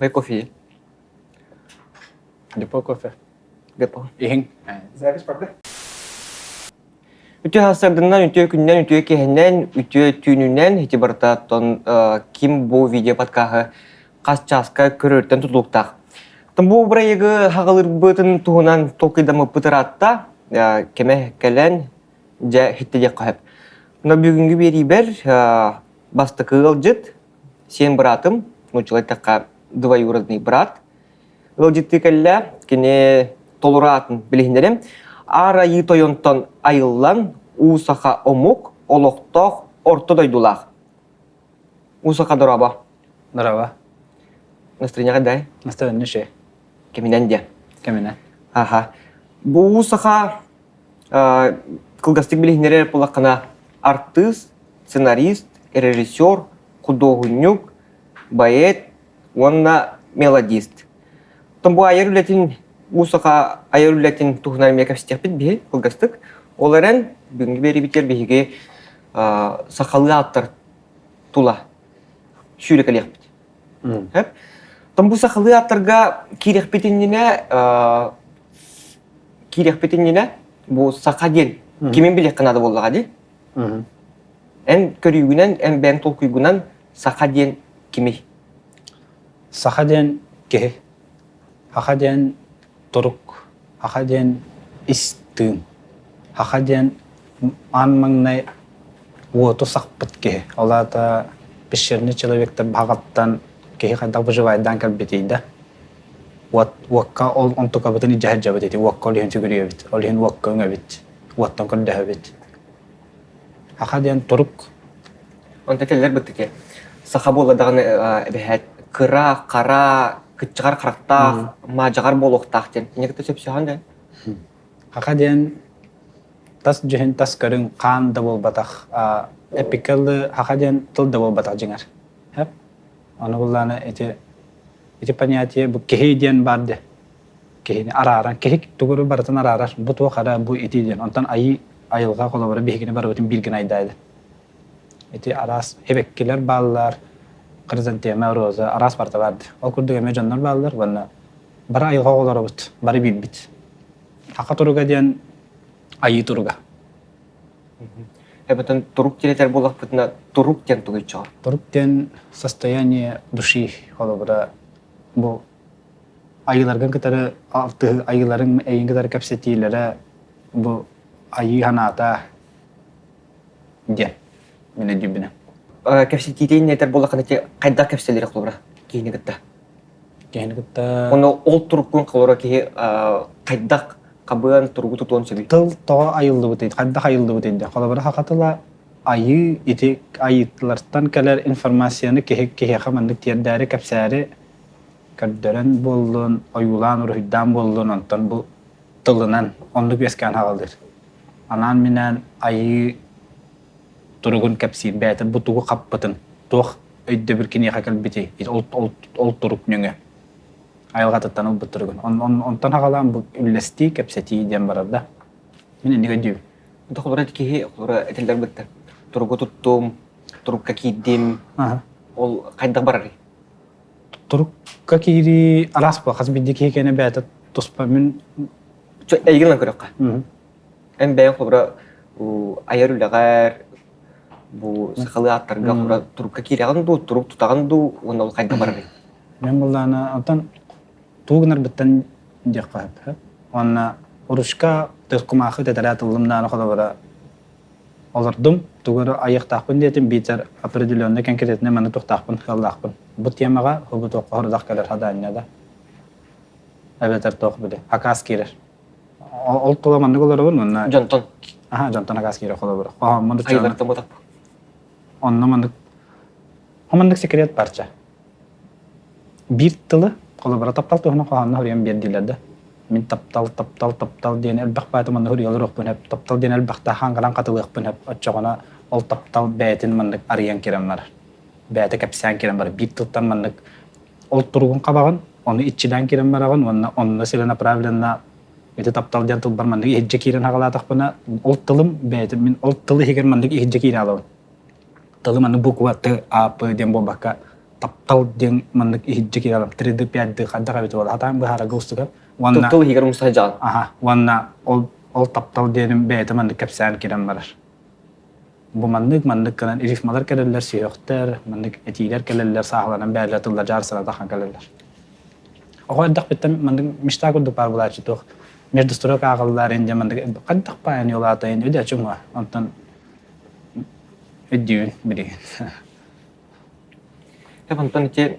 Кафе кофе. Депо кофе. Депо. Иһиҥ. Запись правда? Үтүө сарсыарданан, үтүө күнүнэн, үтүө киэһэнэн, үтүө түүнүнэн ити барыта оттон ким бу видео подкаһы хас чааска көрөртөн тутулуктаах. Бу бырайыгы хаҕалыырбытын туһунан толкуйдаммыппыт ыраатта, кэмэ кэлэн, дьэ иһиттэ диэххэ сөп. Но бүгүҥҥү биэриибэр бастакы ыалдьыт, сиэн быраатым, нууччалыы эттэххэ двоюродный брат, ыалдьыттыы кэллэ. Кини толору аатын билиһиннэрим. Аар Айыы Тойонтон айыллан, уу саха омук, олохтоох орто дойдулаах. Уу саха дорообо. Дорообо. Настроение дай? Настроение ше. Кэминэн диэн. Кэминэн. Аха. Бу уу саха кылгастык билиһиннэрэр буоллаххына артыыс, сценарист, режиссер, худуоһунньук, поэт уонна мелодист. Оттон бу айар үлэтин уу саха айар үлэтин туһунан эмиэ кэпсэтиэхпит биһи кылгастык. Ол эрэн бүгүҥҥү биэриибитигэр биһиги сахалыы ааттар тула сүүрэкэлиэхпит. Оттон бу сахалыы ааттарга киириэхпит иннинэ киириэхпит иннинэ бу саха диэн кимин билиэххэ наада буоллаҕа дии. Эн көрүүгүнэн, эн бэйэҥ толкуйгунан саха диэн кимий? Саха диэн киһи. Саха диэн турук. Саха диэн ис тыын. Саха диэн аан маҥнай уоту сахпыт киһи. Ол аата пещерный человектар баҕаттан киһи хайдах выживайдаан кэлбитий да уот уокка ол онтукабытын илдьэ сылдьабыт ити уокка ол иһин сүгүрүйэбит, ол иһин уокка үҥэбит, уоттан көрдөһөбүт. Саха диэн турук. Онто этэллэр быттыки саха буолла даҕаны эбэһээт кыра, хара, кыччаҕар харахтаах, маадьаҕар буолуохтаах диэн. Кинигэ кытта сөпсөһөн да? Саха диэн тас дьүһүн, тас көрүҥ хаан да буолбатах, эпикалы саха диэн тыл да буолбатах дьиҥэр. Ону буллаана ити ити понятие бу киһи диэн баар дии. Киһини арааран, киһи тугу барытын араарар. Бу туох эрэ, бу ити диэн. Онтон айыы айылҕа холобура биһигини барыбытын бииргин айдаайда. Ити араас эбэккилэр бааллар, хризантема, роза, араас барыта баар дии. Ол курдук эмиэ дьоннор бааллар уонна бары айылҕа оҕолоробут, бары биирбит. Саха туруга диэн айыы туруга. Эбэтэн турук диэн буоллахпытына, турук диэн тугуй чоҕор? Турук диэн состояние души холобура бу айыыларгын кытары алтыһыы айыыларыҥ эйигин кытары кэпсэтиилэрэ бу айыы санаата диэн мин өйдүүбүнэн. Кэпсэтиитин этэр буоллаххына ити хайдах кэпсэлири холобура киһини кытта? Киһини кытта Ону ол туруккун холобура киһи хайдах хабыан туругу тутуон сөбүй? Тыл тоҕо айыллыбытый, хайдах айыллыбытый диэн. Холобура саха тыла айыы ити айыылартан кэлэр информацияны киһи киһиэхэ маннык тиэрдээри кэпсээри көрдөрөн буоллун, ойуулаан уруһуйдаан буоллун, онтон бу тылынан оннук үөскээн хааллыр. Анаан-минээн айыы туругун кэпсиир бэйэтэ бу тугу хаппытын, туох өйдөбүл киниэхэ кэлбитий, ол, ол, ол турук нөҥүө айылҕатыттан ылбыт туругун. Онтон хаҕалаан бу үллэстии, кэпсэтии диэн барар да. Мин инник өйдүүбүн. Холобура киһи холобура этиллэр бытта. Туругу туттум, турукка киирдим. Ол хайдах барарый? Турукка киирии араас буолар. Хас биирдии киһи кэнэ бэйэтэ туспа мин Эйигин ылан көрүөххэ. Эн бэйэҥ холобура айар үлэҕэр бу сахалыы ааттарга холобура турукка киирэҕин дуу, турук тутаҕын дуу уонна ол хайдах барарый? Мен буллаана онтон тугу гынарбыттан диэххэ сөп. Уонна ручка кумаахы тэтэрээт ыллым даҕаны холобура олордум, тугу эрэ айыахтаахпын диэтим, биитэр определенный конкретный маны туохтаахпын, сыаллаахпын. Бу темаҕа бу туохха сорудах кэлэр хадаанньа да эбэтэр туох били акаас киирэр. Ол тула маннык олоробун уонна Дьонтон. Аха, дьонтон акаас киирэр холобура. Хоһооммун Айылартан ботаппын. Онно маннык маннык секрет барча. Биир тылы, холобура, таптал туһунан хоһоонно суруйан биэрдилэр да. Мин таптал, таптал, таптал диэн элбэх баайта манна суруйалар сөп. Таптал диэн элбэхтэ хаангаран хатылыахпын сөп. Оччоҕуна ол таптал бэйэтин маннык арыйан киирэн барар. Бэйэтэ кэпсээн киирэн барар. Биир тылтан маннык ол туругун хабаҕын, ону иччилээн киирэн бараҕын уонна онно целенаправленно ити таптал диэн тылбар маннык иһирдьэ киирэн хаҕалаатахпына, ол тылым бэйэтин мин ол тыл иһигэр маннык иһирдьэ киирэ алабын. Тылы маннык буква Т, А, П диэн буолбакка. таптал диэн маннык иһирдьэ киирэр 3D 5D хайдах эбит буолла хатаан быһаарарга устугар уонна Тыл иһигэр умса сылдьаҕын. Аха, уонна ол ол таптал диэним бэйэтэ маннык кэпсээн киирэн барар. Бу маннык маннык гынан рифмалар кэлэллэр, сүһүөхтэр, маннык этиилэр кэлэллэр, сааһыланан бээлэр тыллар дьаарсана тахан кэлэллэр. Оҕо эрдэхпиттэн маннык мечта курдук баар буолааччы туох между строк ааҕыллар инде маннык хайдах баайан улаатайын үдэ чуҥа онтон өйдүүбүн билигин. Онтон ити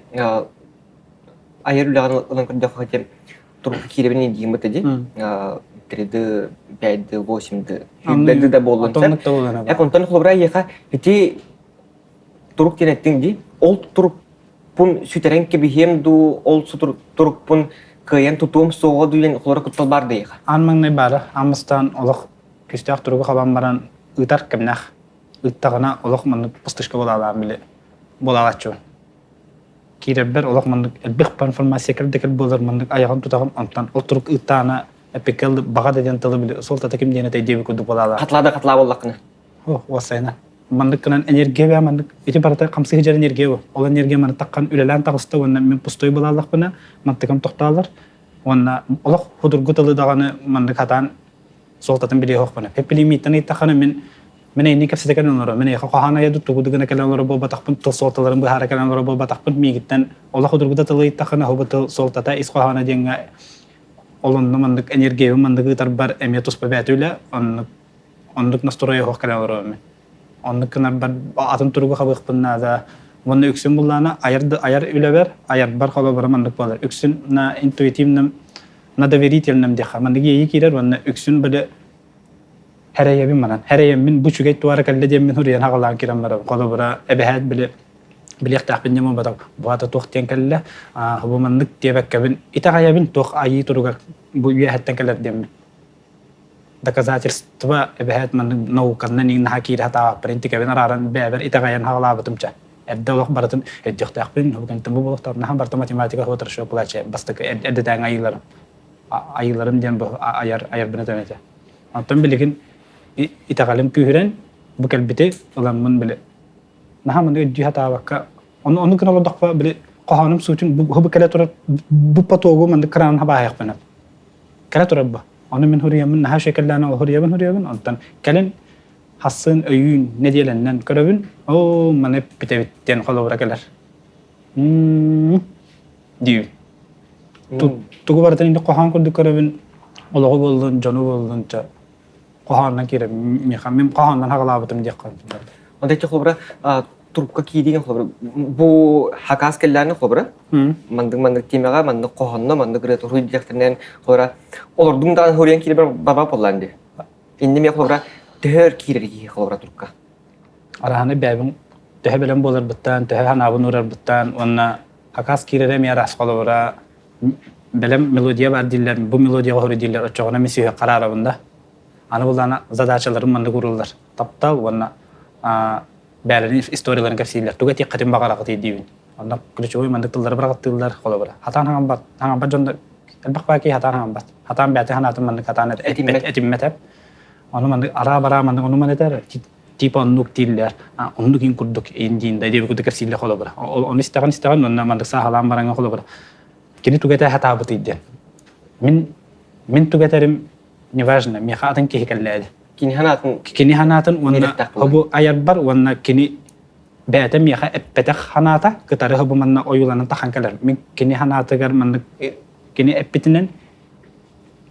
айар үлэҕин ылан көрдөххө ити турукка киирэбин диэн быта дии 3D, 5D, 8D, 100D да буоллун сөп. Онтон холобура эйиэхэ ити турук диэн эттиҥ дии. Ол турукпун сүтэрэн кэбиһиэм дуу, ол турукпун кыайан тутуом суоҕа дуу диэн холобура куттал баар да эйиэхэ? Аан маҥнай баара. Аан бастаан олох күүстээх туругу хабан баран ыытар кэмнээх. Ыыттаҕына олох маннык пустышка буолаалаан били буолаалааччыбын. Киирэрбэр олох маннык элбэх информация кэлдэ буолар маннык айаҕын тутаҕын онтон ол турук ыыттаҕына эпикэл баҕа да диэн тылы били суолтата ким диэн этэй диэбит курдук буолаалаах. Хатлаа да хатлаа буоллаххына. О, уоссайынан. Маннык гынан энергия баа маннык ити барыта хамсыы сылдьар энергия бу. Ол энергия маны таххан үлэлээн таҕыста уонна мин пустой буолааллахпына мантыкам тохтоолор. Уонна олох худургу тылы даҕаны маннык хатаан суолтатын билиэ суохпуна. Пеппилимииттэн ыйыттаххына мин мин эйини кэпсэтэ кэлэн олоро, мин эйиэхэ хоһоон айа тугу да гына кэлэн олоро буолбатахпын, тыл суолталарын быһаара кэлэн олоро буолбатахпын, миигиттэн олох худургута тылы ыйыттаххына, бу тыл суолтата ис хоһооно диэҥҥэ ол онно маннык энергиябын маннык ыытарбар эмиэ туспа бэйэтэ үлэ, оннук оннук настройа суох кэлэн олоробун мин. Оннук гынарбар атын туругу хабыахпын наада. Уонна үксүн буллаана айар айар үлэбэр, айарбар холобура маннык буолар. Үксүн на интуитивном, на доверительном диэххэ маннык иэйии киирэр уонна үксүн били Хэрэйэбин манан. Хэрэйэммин бу үчүгэй туара кэллэ диэммин суруйан хаҕалаан киирэн барабын. Холобура, эбэһээт били билиэхтээхпин диэн буолбатах. Бу туох диэн кэллэ, бу маннык диэбэккэбин итэҕэйэбин туох айыы туругар бу үөһэттэн кэлэр диэммин. Доказательство эбэһээт маннык науканан иҥ наһаа киирэ сатаабаппын интикэбин арааран бэйэбэр итэҕэйэн хаҕалаабытым чэ. Эрдэ олох барытын өйдүөхтээхпин, бу буолуохтаах наһаа барыта математика хорошо плача бастакы эрдэтээҥи айыыларым. Айыыларым диэн бу айар айарбын этэн этэ. Онтон билигин итэҕэлим күүһүрэн бу кэлбити ыламмын били наһаа маны өйдүү сатаабакка ону ону гына олордохпо били хоһоонум суутун бу бу кэлэ турар бу потогу маннык кыраанын хабааһыахпын кэлэ турар бу ону мин хуруйаммын наһаа шекеллээн ол хуруйабын хуруйабын онтон кэлин хассыын өйүүн нэдиэлэннэн көрөбүн оо маны бүтэбит диэн холобура кэлэр диибин Тугу барытын инде хоһоон курдук көрөбүн, олоҕу буоллун, дьону буоллун, чэ, хоһооннон киирэбин. Миэхэ мин хоһооннон хаҕалаабытым диэххэ. Онто ити холобура турукка киириин холобура бу хакаас кэллээни холобура маннык-маннык тиэмэҕэ маннык хоһоонно маннык ырыа туруй диэхтэринэн холобура олордуҥ даҕаны хоруйан киирбэр барба буоллаан дии. Инним холобура төһөр киирэр киһи холобура турукка. Араһаны бэйэбин төһө бэлэм буоларбыттан, төһө санаабын уурарбыттан уонна Хакас киирэрэ эмиэ араас холобура бэлэм мелодия баар дииллэр, бу мелодияҕа хоруй дииллэр, оччоҕуна мин сүһүөх хараарабын да. Аны буллаана задачаларым маннык ууруллар. Таптал уонна бээлэрин историяларын кэпсииллэр. Тугу этиэххитин баҕараҕытый диибин. Онно ключевой маннык тыллары быраҕаттыыллар холобура. Хатаан хаҥамбат, хаҥамбат дьон элбэх баа киһи хатаан хаҥамбат. Хатаан бэйэтин санаатын маннык хатаан этиммэт эп. Ону маннык араа-бараа маннык ону маны этэр. Типа оннук дииллэр, оннук иин курдук иин диин да диэби курдук кэпсииллэр холобура. Ону истэҕин истэҕин онно маннык сааһылаан бараҥҥа холобура. Кини тугу этэ сатаабытый диэн. Мин мин тугу этэрим неважно, миэхэ атын киһи кэллээди. Кини санаатын кини санаатын уонна хобу айарбар уонна кини бэйэтэ миэхэ эппэтэх санаата кытары хобу манна ойууланан тахан кэлэр. Мин кини санаатыгар маннык кини эппитинэн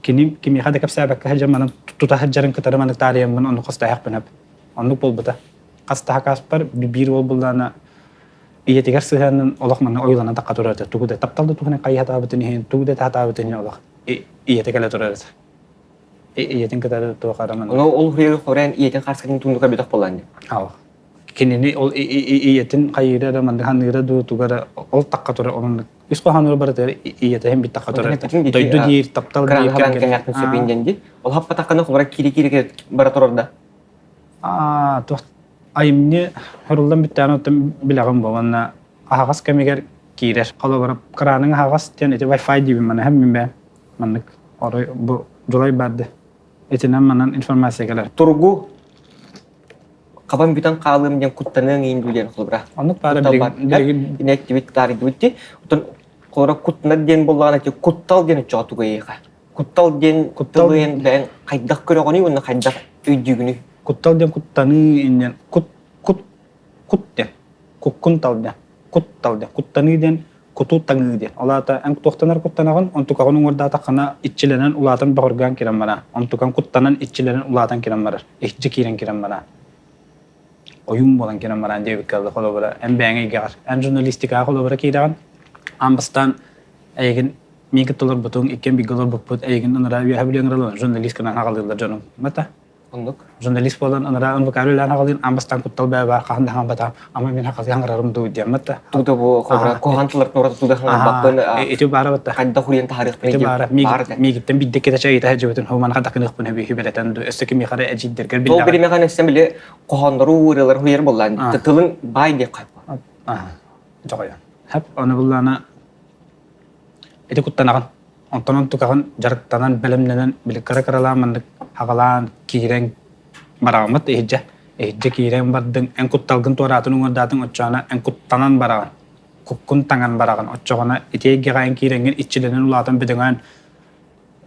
кини кимиэхэ да кэпсээбэккэ сылдьан манан тута сылдьарын кытары маннык таарыйаммын оннук хостоһохпун сөп. Оннук буолбута. Хас да хакааспар биир уол буллаана ийэтигэр сыһыанын олох манна ойууланан тахха турар этэ. Тугу да таптал да туһунан хайыһатаабытын иһин, тугу да таһатаабытын иһин олох ийэтэ кэлэ турар этэ. Ийэтин кытары туох араман. Ону ол хуйы хорен ийэтин харскатын тундука бөтөх боллан. Аах. Кинини ол ийэтин хайыыра да маннык ханыыра дуу туга да ол тахха турар оннук үс хоһоонугар барытыгар ийэтэ иһин бит тахха турар дойду диир таптал диир кэргэн сөпүн диэн ди ол хаппатаххына хобара кири-кири бара турар да аа туох айымньы хоруллан бүттэҕин оттон билэҕин бу уонна аһаҕас кэмигэр киирэр холобура краның аһаҕас диэн ити Wi-Fi диибин маны һэм мин бэйэм маннык орой бу дьулай барды итинэн манан информация кэлэр Тургу. хабан бүтэн хаалыам диэн куттаныаҥ иин дуу диэн холобура. Оннук баара Куттал баар. билигин Инэттибит таарыйдыбыт дии. Оттон холобура куттанар диэн буоллаҕына ити куттал диэн оччоҕо тугу эйиэхэ? Куттал диэн Куттал тылы бэйэҥ хайдах көрөҕүнүй уонна хайдах өйдүүгүнүй? Куттал диэн куттаныы иннин кут кут кут диэн куккун тал диэн кут тал диэн куттаныы диэн куту таҥыы диэн. Ол аата эн туохтанар куттанаҕын, онтукаҕын уҥуордаатаххына иччилэнэн улаатан бөҕөргөөн киирэн бараа. Онтукаҥ куттанан иччилэнэн улаатан киирэн барар. Иһдьи киирэн киирэн бараа. Ойуун буолан киирэн бараан диэбиккэ дылы холобура эн бэйэҥ эйгэҕэр. Эн журналистикаҕа холобура киирэҕин. Аан бастаан эйигин миин кытта олорбутуҥ, иккиэн бииргэ олорбуппут, эйигин ыныраа үөһэ билиэн ыралан журналист гынан аҕалыыллар дьонуҥ. Мата Оннук. Журналист буолан анараа НВК үлэлээн аҕалыын аан бастаан куттал бэйэ баар хаһан да хаҥбатаҕым ама мин хахалыы хаҥырарым дуу диэн да. Туда бу холобура куһаҕан тыллартан ураты туда хаҥырбаппын Ити баара батта. хайдах уруйан таһаарыахпын Ити баара миигиттэн бидде кете чайыта сылдьыбытын хуман хадакыныахпын хөбү хүбэлэтэн ду өссө кимиэхэ эрэ эдьиийдэргэр Ол биллэҕин. биримэҕин өссө били хоһооннору ууралар хуйар буоллаан тылын баай диэх хайпа. Жоҕойон. Хап оны буллаана ити куттанаҕын. Онтон онтукаҕын дьарыктанан, бэлэмнэнэн, били кыра-кыралаан маннык аҕалаан киирэн бараҕыммыт иһирдьэ. Иһирдьэ киирэн бардыҥ, эн кутталгын туораатын уҥуордаатыҥ оччоҕуна эн куттанан бараҕын, куккун таҥан бараҕын. Оччоҕуна ити эйгэҕэ эн киирэҥҥин иччилэнэн улаатан бөдөҥөөн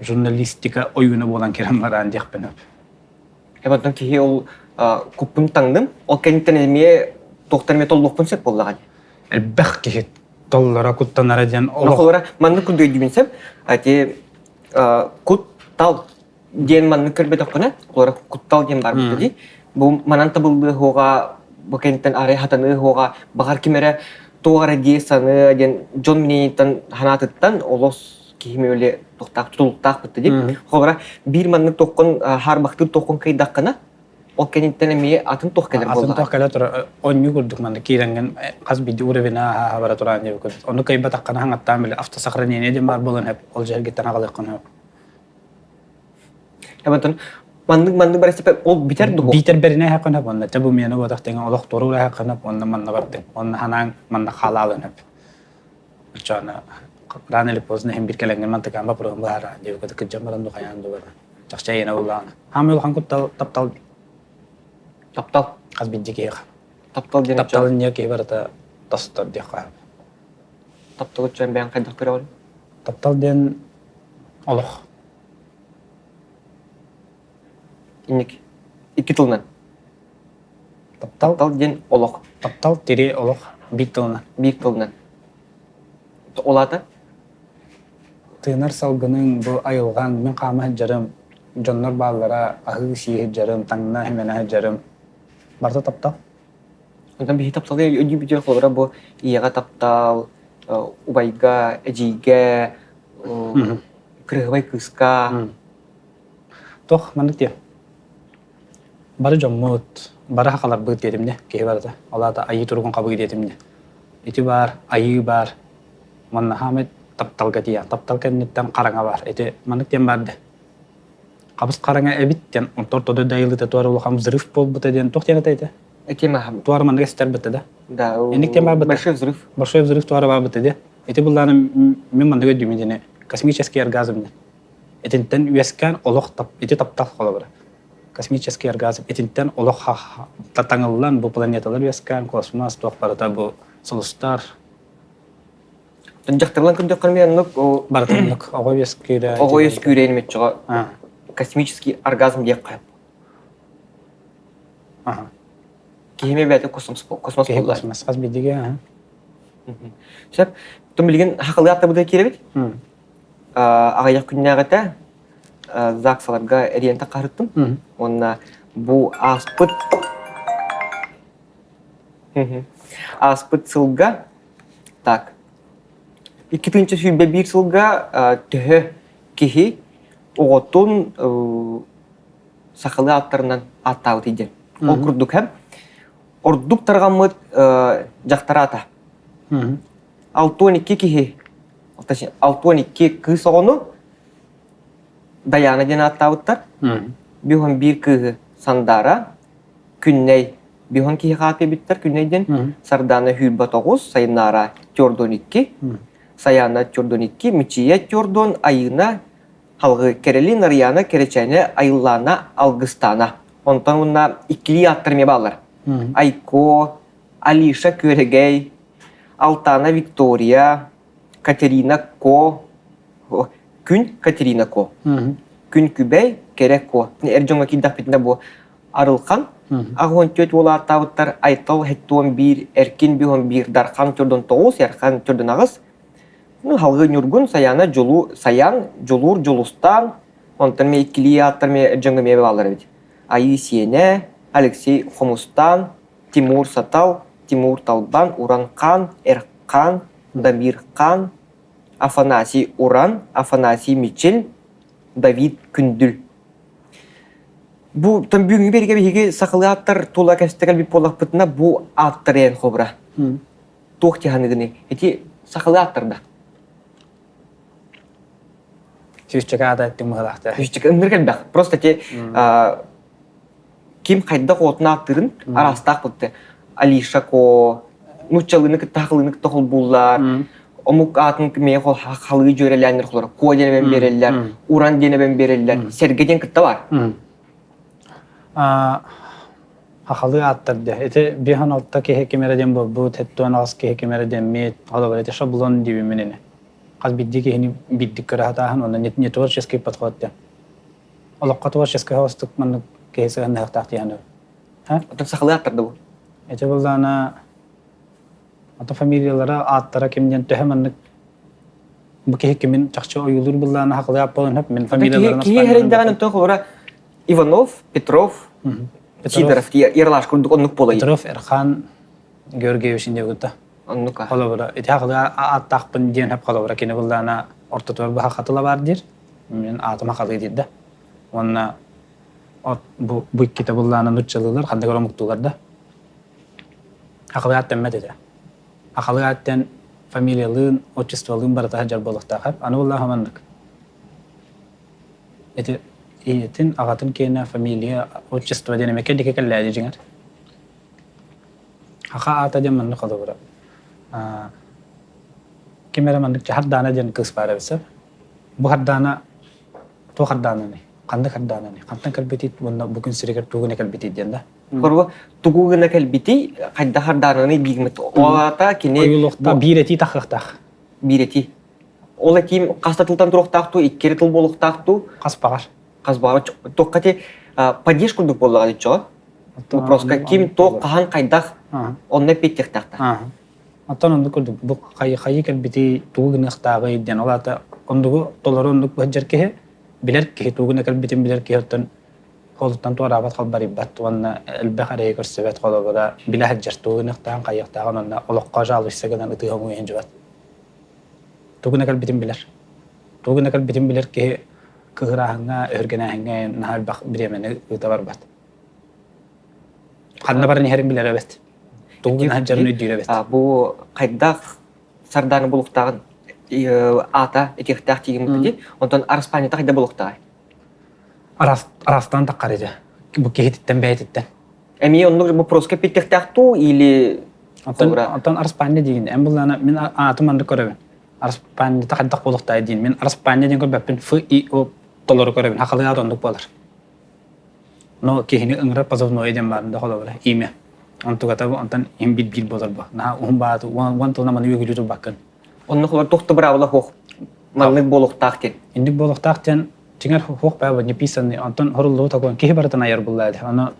журналистика ойууна буолан киирэн бараан диэхпин сөп. Эбэтэр киһи ол куппун таҥным, ол кэнниттэн эмиэ туохтан эмэ толлуохпун сөп буоллаҕа дии. Элбэх киһи толлоро, куттанара диэн олох. Холобура, маннык курдук өйдүүбүн сөп. Ати куттал диэн маннык көрбөтөххүнэ, холобура куттал диэн баар буолла дии. Бу манан табыллыы уоҕа, бу кэнниттэн арай хатаныы уоҕа, баҕар ким эрэ туох эрэ дии саныа диэн дьон мнениеттан ханаатыттан олус киһи өле туохтаах тутулуктаах бытта дии. Холобура, биир маннык туоххун хаарбахтыыр туоххун кыйдаххына, Ол кэнниттэн эмиэ атын туох кэлэр Атын буоллаҕай? туох кэлэ турар онньуу курдук манна киирэҥҥин хас биирдии уровень ааһа бара тураан диэбит курдук. Ону кыайбатаххына хаҥаттаан били автосохранение диэн баар буолан сөп. Ол дьэргиттэн аҕалыаххын сөп. Эбэтэн маннык маннык барыстыпа ол бүтэр дуо? Биитэр бэринэ эһэххин сөп уонна чэ бу миэнэ буотах тэҥэ олох туоруур эһэххин сөп уонна манна бардыҥ. Уонна ханаан манна хаалаалын сөп. Оччоҕуна рано или поздно иһин бир кэлэҥҥин мантыкаан боппуруоһун быһаараа диэбит курдук кырдьан баран ду хайаан ду баран. Чахчы эйиэнэ буоллаҕына. Хаамай улахан куттал таптал Таптал. Хас биирдии киһиэхэ. Таптал диэн Таптал инниэ киһи барыта тостор диэххэ. Тапталы чуон бэйэҥ хайдах көрөҕүн? Таптал диэн олох. Инник. Икки тылынан. Таптал. Таптал диэн олох. Таптал, тири, олох биир тылынан. Биир тылынан. Ол аата? Тыынар салгыныҥ, бу айылҕаҥ, мин хаама сылдьарым, дьоннор бааллара, аһыы-сии сылдьарым, таҥна симэнэ сылдьарым. Барыта таптал. Онтон биһи тапталы өйдүүбүтүгэр холобура бу ийэҕэ таптал, убайга, эдьиийгэ, кырыһыбай кыыска. Туох маннык диэ? Бары дьоммут, бары хахаларбыт диэтим дьэ, киһи барыта. Ол аата айыы туругун хабыы диэтим дьэ. Ити баар, айыы баар, манна хаамай тапталга тиийэн, таптал кэнниттэн хараҥа баар. Ити маннык диэн баар да. Хабыс хараҥа эбит диэн, онтон ортодо дайылыта туора улахан взрыв буолбута диэн туох диэн этэй Ити маһам. Туора маннык эстэр бытта да. Да, Инник диэн баар бытта. Большой взрыв. Большой взрыв туора баар бытта де. Ити буллааны мин маннык өйдүүмүн диэни космический оргазм диэн. Итинтэн үөскээн олох тап, ити таптал холобура. Космический оргазм итинтэн олох таҥыллан бу планеталар үөскээн космос туох барыта бу сулустар Дьахтарлан көрдөххө эмиэ оннук барыта оннук оҕо үөскүүрэ оҕо үөскүүрэ мөччөҕө космический оргазм диэххэ киһи бэйэтэ космос космос киһи космос хас биирдигэ сөп тум билигин хахалыы аттабыта киирэбит аҕыйах күннээҕитэ ЗАГСаларга эриэн таххарыттым уонна бу ааспыт ааспыт сылга так 2021 сылга төһө киһи оҕотун сахалыы ааттарынан ааттаабыт диэн. Ол курдук һэм ордук тарҕаммыт дьахтар аата. 62 киһи, 62 кыыс оҕону Дайаана диэн ааттаабыттар. Биһон биир кыыһы Сандаара, Күннэй биһон киһи хаатыйбыттар Күннэй диэн Сардаана Хүүрбэ тоҕус, Сайынаара Тёрдон икки, Саяна Тёрдон икки, Мичийэ Тёрдон, Айыына Халҕы Кэрэли, Нарыйаана, Кэрэчээнэ, Айыллаана, Алгыстаана. Онтон уонна иккилии ааттар эмиэ бааллар. Айко, Алиша Күөрэгэй, Алтана Виктория, Катерина Ко, Күн Катерина Ко, Күн Күбэй, Кэрэ Ко. Эр дьоҥҥо киирдэхпитинэ бу Арылхан, 84 уол ааттаабыттар Айтал 71, Эркин 51, Дархан 49, Эрхан 48, ну, Халгы Ньургун, Саяна Дьулу, Саян, Дьулуур Дьулустаан, онтон ме иккилии ааттар ме дьоҥҥо эмиэ бааллар эбит. Айыы Сиэнэ, Алексей Хомустаан, Тимур Сатал, Тимур Талбан, Уран Хаан, Эрхан, Дамир Хаан, Афанасий Уран, Афанасий Мичил, Давид Күндүл. Бу бүгүҥҥү биэригэ биһиги сахалыы ааттар тула кэпсэтэ кэлбит буоллахпытына, бу ааттар эн хобра. Туох тиһаныгыный? Ити сахалыы ааттар да. Сүүсчэкэ аата эттиҥ быһалаахтар. Сүүсчэкэ ынныр элбэх. Просто те ким хайдах оотун ааттыырын араастаах бутты. Алиша Ко, нууччалыыны кытта хахылыыны кытта холбууллар, омук аатын мээ халыы дьүөрэлээннэр холор, Ко диэн эбэн биэрэллэр, Уран диэн эбэн биэрэллэр, Сэргэ диэн кытта бар. Хахалыы ааттар дэ. Ити 5-6 киһи ким эрэ диэн буолбут, 76 киһи ким эрэ диэммит, холобур ити шаблон диибин ини. Хас биирдии киһини биирдик көрө сатааһын уонна не творческий подход диэн. Олоххо творческий хоостук маннык киһи сыһыаннаһыахтаах диэн Оттон сахалыы ааттар да бу? Ити буллаана ата фамилиялара, ааттара ким диэн төһө маннык бу киһи кимин чахчы ойуулуур буллаана хахалыы аат буолан хөп мин фамилияларын Киһи хэриндэҕин онтон холобура Иванов, Петров, Сидоров Ерлаш курдук оннук буолай. Петров Эрхан Георгиевич диэбитэ. Оннука. Холобура ити хахалыы ааттаахпын диэн хөп холобура кини буллаана ортотугар баха хатыла бар диир. Мин аатым хахалыы диир да. Уонна от бу бу иккитэ буллаана нуччалыылар ханнык эрэ омуктуулар да. Хахалыы аат тэммэт этэ. Хахалыы ааттан фамилиялыын, отчестволыын барыта сылдьар буолуохтаах. Аны буллааха маннык. Ити ийэтин, аҕатын киэнэ фамилия, отчество диэн эмэ кэллике кэллээди дьиҥэр. Хаха аата диэн маннык холобура. Ким эрэ маннык Хардаана диэн кыыс баар эбит сөп. Бу Хардаана туох Хардаананый? Ханнык Хардаананый? Хантан кэлбитий уонна бу күн сиригэр тугу гына кэлбитий диэн да. Хорво тугу гына кэлбитий, хайдах Хардаананый биигмит. Ол аата кини Ойуулуохтаах биир этии тахыахтаах. Биир этии. Ол этиим хас да тылтан туруохтаах дуу, иккири тыл буолуохтаах дуу? Хас баҕар. Хас баҕар. Туохха ти падеж курдук буоллаҕа диччоҕо. Вопроска ким туох хаһан хайдах онно эппиэттиэхтээхтэр. Оттон оннук курдук бу хайыы кэлбити тугу гыныахтааҕый диэн ол аата оннугу толору оннук быһдьар киһи билэр киһи тугу гына кэлбитин билэр киһи оттон холуттан туораабат халбарыйбат уонна элбэх эрэйи көрсүбэт холобура билэ сылдьар тугу гыныахтааҕын хайыахтааҕын уонна олоххо жалуйса гынан ытыһа муйан дьыбат тугу гына кэлбитин билэр тугу гына кэлбитин билэр киһи кыһырааһыҥҥа өһүргэнээһиҥҥэ наһаа элбэх бириэмэни ыыта барбат ханна баран иһэрин билэр эбит тугу гына сылдьарын өйдүүр эбит Бу хайдах Сардаана булуктааҕын аата этиэхтээх тиийиммит онтон Араспаанньата хайда булуктааҕай? Араастаан таххар этэ. Бу киһититтэн бэйэтиттэн. Эмиэ оннук вопроска эппиэттиэхтээх дуу или Оттон Араспаанньа диигин. Эн буллаана мин аатым маннык көрөбүн. Араспаанньата хайдах буолуохтаай диин. Мин Араспаанньа диэн көрбөппүн. Ф И О толору көрөбүн. Хахалыы аат оннук буолар. Но киһини ыҥырар позывное диэн баар да холобура имя. Онтугата онтон им бит биир буолар бу. Наһаа уһун бааты уон тылынан маны үөгүлүү турбаккын. Онно холор туох да быраабыла суох. Маннык буолуохтаах диэн. Инник буолуохтаах диэн дьиҥэр хуох баа не писанный. Онтон хоруллубут огон киһи барытын айар буллаа ди. Ону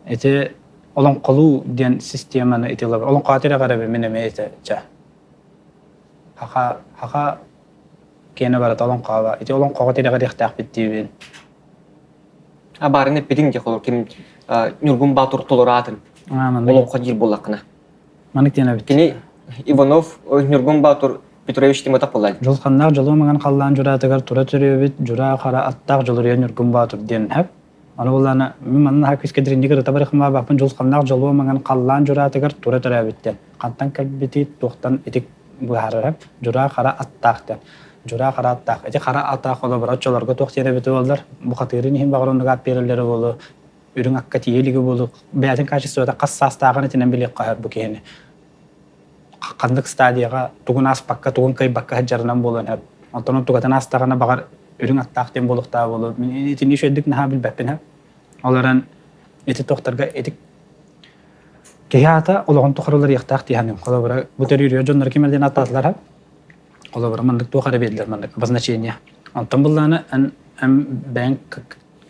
ити олоҥхолуу диэн системаны ити ылабы. Олоҥхо тирэҕэр мин эмиэ ити ча. Хаха хаха киэнэ барыта олоҥхоҕо. Ити олоҥхоҕо тирэҕириэхтээхпит диибин. А баарын эппитиҥ дии холор ким Ньургун Баатур толору аатын олоҥхо диир буоллаххына. Маннык диэн эбит. Кини Иванов Ньургун Баатур Петрович Тимотов буолла. Дьулханнаах дьолуо маҥан халлаан дьураатыгар тура төрүөбүт дьураа хара аттаах дьулуруйа Ньургун Баатур диэн хэп. Аны буллаана мин манна наһаа күүскэ дириҥник ырыта барыхымаабаппын дьулханнаах дьолуо маҥан халлаан дьураатыгар тура төрөөбүт диэн. Хантан кэлбити туохтан итик быһаарар хэп. Дьураа хара аттаах диэн. Дьураа хара аттаах. Ити хара ата холобура оччолорго туох диэн эбитэ буоллар, бухатыырын иһин баҕар оннук аат биэрэллэрэ буолуо, үрүҥ акка тиийэ илигэ буолуо. Бэйэтин качествота хас саастааҕын итинэн билиэххэ сөп бу киһини. Ханнык стадияҕа тугун ааспакка, тугун кыайбакка сылдьарынан буолуон сөп. Онтон онтукатын аастаҕына баҕар үрүҥ аттаах диэн буолуохтаах буолуо. Мин итини үчүгэйдик наһаа билбэппин сөп. Ол эрэн ити тохторго ити. Киһи аата олоҕун тухары уларыйыахтаах дии саныым. Холобура, бу төрүүрүө дьоннор ким эрдин аттаатылар Холобура, маннык туох эрэ биэрдилэр маннык обозначение. Онтон буллаана эн эн бэйэҥ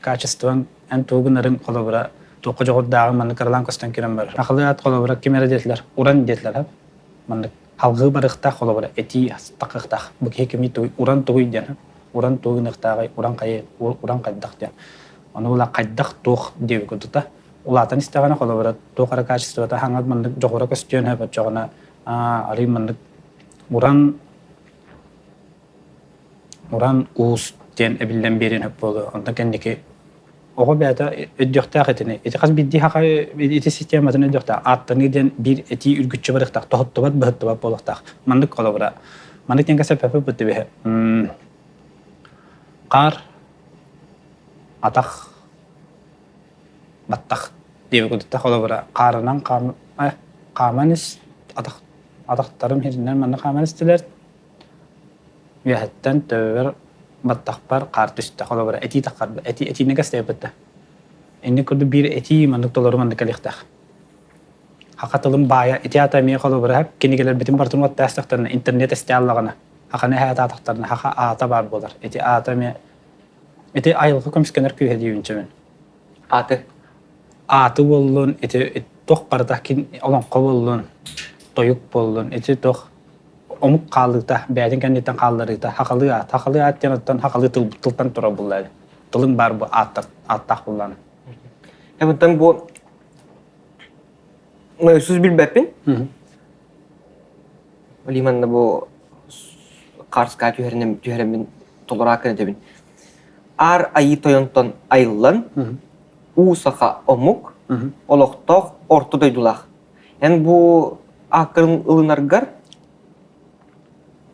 качествоҥ эн тугу гынарыҥ холобура туохха дьоҕурдааҕыҥ маннык кыралаан көстөн киирэн барар. Ахылы аат холобура ким эрэ диэтилэр, уран диэтилэр маннык халҕыы барыахтаах холобура этии тахыахтаах. Бу киһи кимий тугуй уран тугуй диэн уран тугу гыныахтааҕый уран хайы уран хайдах диэн. Ону була хайдах туох диэбит курдук улаатан истэҕинэ холобура туох эрэ качествота хаҥас маннык дьоҕура көстүөн сөп оччоҕуна арый маннык уран уран уус диэн эбиллэн биэриэн сөп буолуо онтон кэнники оҕо бэйэтэ өйдүөхтээх итини ити хас биирдии хаха ити систематын өйдүөхтээх ааттаныы диэн биир этии үргүччү барыахтаах тоһуттубат быһыттыбат буолуохтаах маннык холобура маннык диэн кэсэппэппит быттыбиһэ хаар атах баттах диэбит курдук холобура хаарынан хааман ис атах атахтарым иһитинэн манна хааман истилэр үөһэттэн төбөбөр баттахпар хаар түстэ холобура этии таххарда этии этиини кэстэйбит да инник курдук биир этии маннык толору маннык кэлиэхтээх хаха тылым баайа ити аата эмиэ холобура кинигэлэрбитин барытын уоттаастахтарына интернет эстэ хаханы эһэ атаатахтарына хаха аата баар буолар ити аата эмиэ ити айылҕа көмүскэнэр күүһэ диибин чөмүн Ааты. Ааты буоллун, ити туох барыта кин олоҥхо буоллун, тойук буоллун, ити туох омук хаалыыта, бэйэтин кэнниттэн хаалларыыта, хахалыы аат. Хахалыы аат диэн оттон хахалыы тыл, тылтан турар буолла. Тылыҥ баар бу ааттар, ааттаах буоллаҕына. Эбэтэн бу Сус билбэппин. Лиманна бу Карска түһэринэн түһэрэммин толорааккын этэбин. Аар Айыы Тойонтон айыллан, уу саха омук, олохтоох орто дойдулаах. Эн бу ааккарын ылынаргар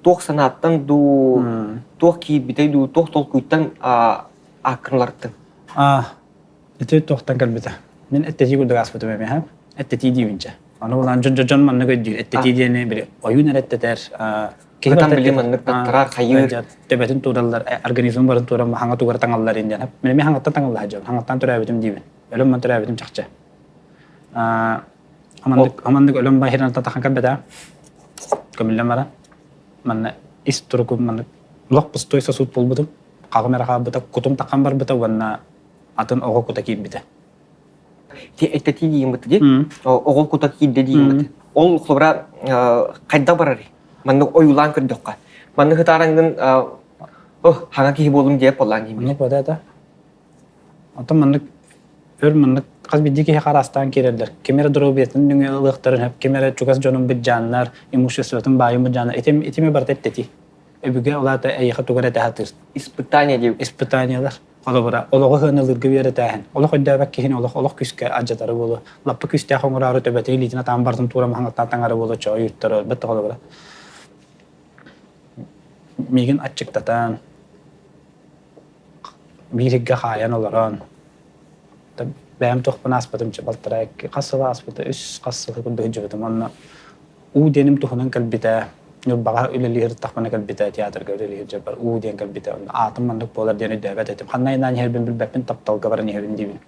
туох санааттан дуу, туох киирбитэй дуу, туох толкуйтан ааккын ылартыҥ? Ити туохтан кэлбитэ? Мин эттэтии курдук ааспытым эмиэ, эттэтии диибин чэ. Ону булан дьон дьон маннык өйдүүр. Эттэтии диэни били ойуун эрэ эттэтэр, киһи барыта били маннык таттарар, хайыыр. Төбөтүн туураллар, организм барын тууран хаҥа тугар таҥаллар диэн. Мин эмиэ хаҥаттан таҥаллаһа дьон, хаҥаттан төрөөбүтүм диибин. Өлөм ман төрөөбүтүм чахчы. Аманнык аманнык өлөм баһиран татахан кэлбэтэ. Көмүллэн баран манна ис турукум маннык лох пустой сосуд буолбутум. Хаҕым эрэ хаалбыта, кутум таххан барбыта уонна атын оҕо кута киирбитэ. Этэтии дииммит дии. Оҕо кута киирдэ дииммит. Ол холобура хайдах барарый? Маннык ойуулаан көрдөххө. Маннык ытаарангын хаҥа киһи буолум диэп боллаан дииммит. Маннык вот это. Онтон маннык өр маннык хас биирдии киһи хараастаан киирэллэр. Ким эрэ доруобуйатын нөҥүө ылыахтарын сөп, ким эрэ чугас дьонун быдьааннар, имуществотын баайын быдьааннар. Итим итими барыта эттэтии. Өбүгэ ол аата эйиэхэ тугу эрэ этэ сатыыр. Испытание диэбит. Испытаниелар. Холобура, олоҕу сыаналыырга үөрэтээһин. Олох өйдөөбөт киһини олох олох күүскэ алдьатара буолуо. Лаппа күүстээх оҥороору төбөтүн илиитин атаан бартын туура маһаҥаттаан таҥара буолуо чоойуттара өлбөт да холобура. Миигин аччыктатан, биир ыйга хаайан олорон, бэйэм туохпун ааспытым балтараа хас сыл ааспыта үс хас сыл курдук сылдьыбытым уонна уу диэним туһунан кэлбитэ Ньурбаҕа үлэлии сырыттахпына кэлбитэ театрга үлэлии сылдьарбар уу диэн кэлбитэ онно аатым маннык буолар диэн өйдөөбөт этим ханна айаннаан иһэрбин билбэппин тапталга баран иһэбин диибин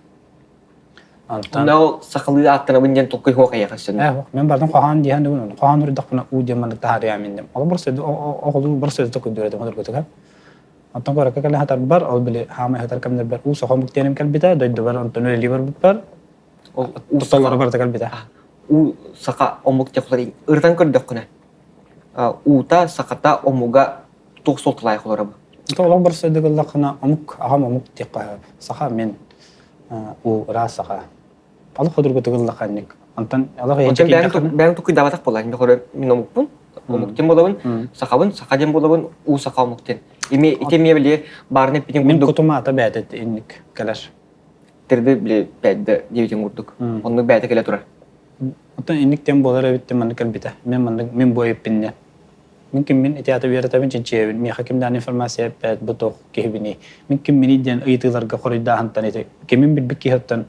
Онтон ол сахалыы ааттанабын диэн толкуй суох эйиэхэ өссө Ээ, мен бардым хоһоон диэһэн дугун хоһоон уруйдахпына уу диэн маннык таһаарыам инним ол бырсыды оҕолуу бырсыды токуйдур этим одургутугар Онтон куоракка кэлэн сытарбар, ол били хаамай сытар кэмнэрбэр уу саха омук диэним кэлбитэ, дойдубар онтон үлэлии барбыппар, Ол уу толору барыта кэлбитэ. Уу саха омук диэн ырытан көрдөххүнэ, уута, сахата, омуга туох суолталаах олоробу? Олох барсайдык ыллаххына омук, аҕам омук диэххэ сөп. Саха мин уу ыраас саха. Олох судургутук ыллахха инник. Онтон олох Онтон бэйэҥ тукуйдаабатах буоллаҕыҥ. Мин холобура мин омукпун, омук диэн буолабын, сахабын, саха диэн буолабын, уу саха омук диэн. Ими ити эмиэ били баарына эппитин Мин кутум аата бэйэтэ инник кэлэр. Терби били бэйдэ диэбитин курдук. Оннук бэйэтэ кэлэ турар. Оттон инник диэн буолар эбит диэн маннык кэлбитэ. Мин маннык мин бу эбиппин Мин киммин ити аата үөрэтэбин чинчийэбин. Миэхэ кимнээн информация эппэт бу туох киһибиний. Мин кимминий диэн ыйытыыларга хоруйдааһынтан ити кимин билбит киһи оттон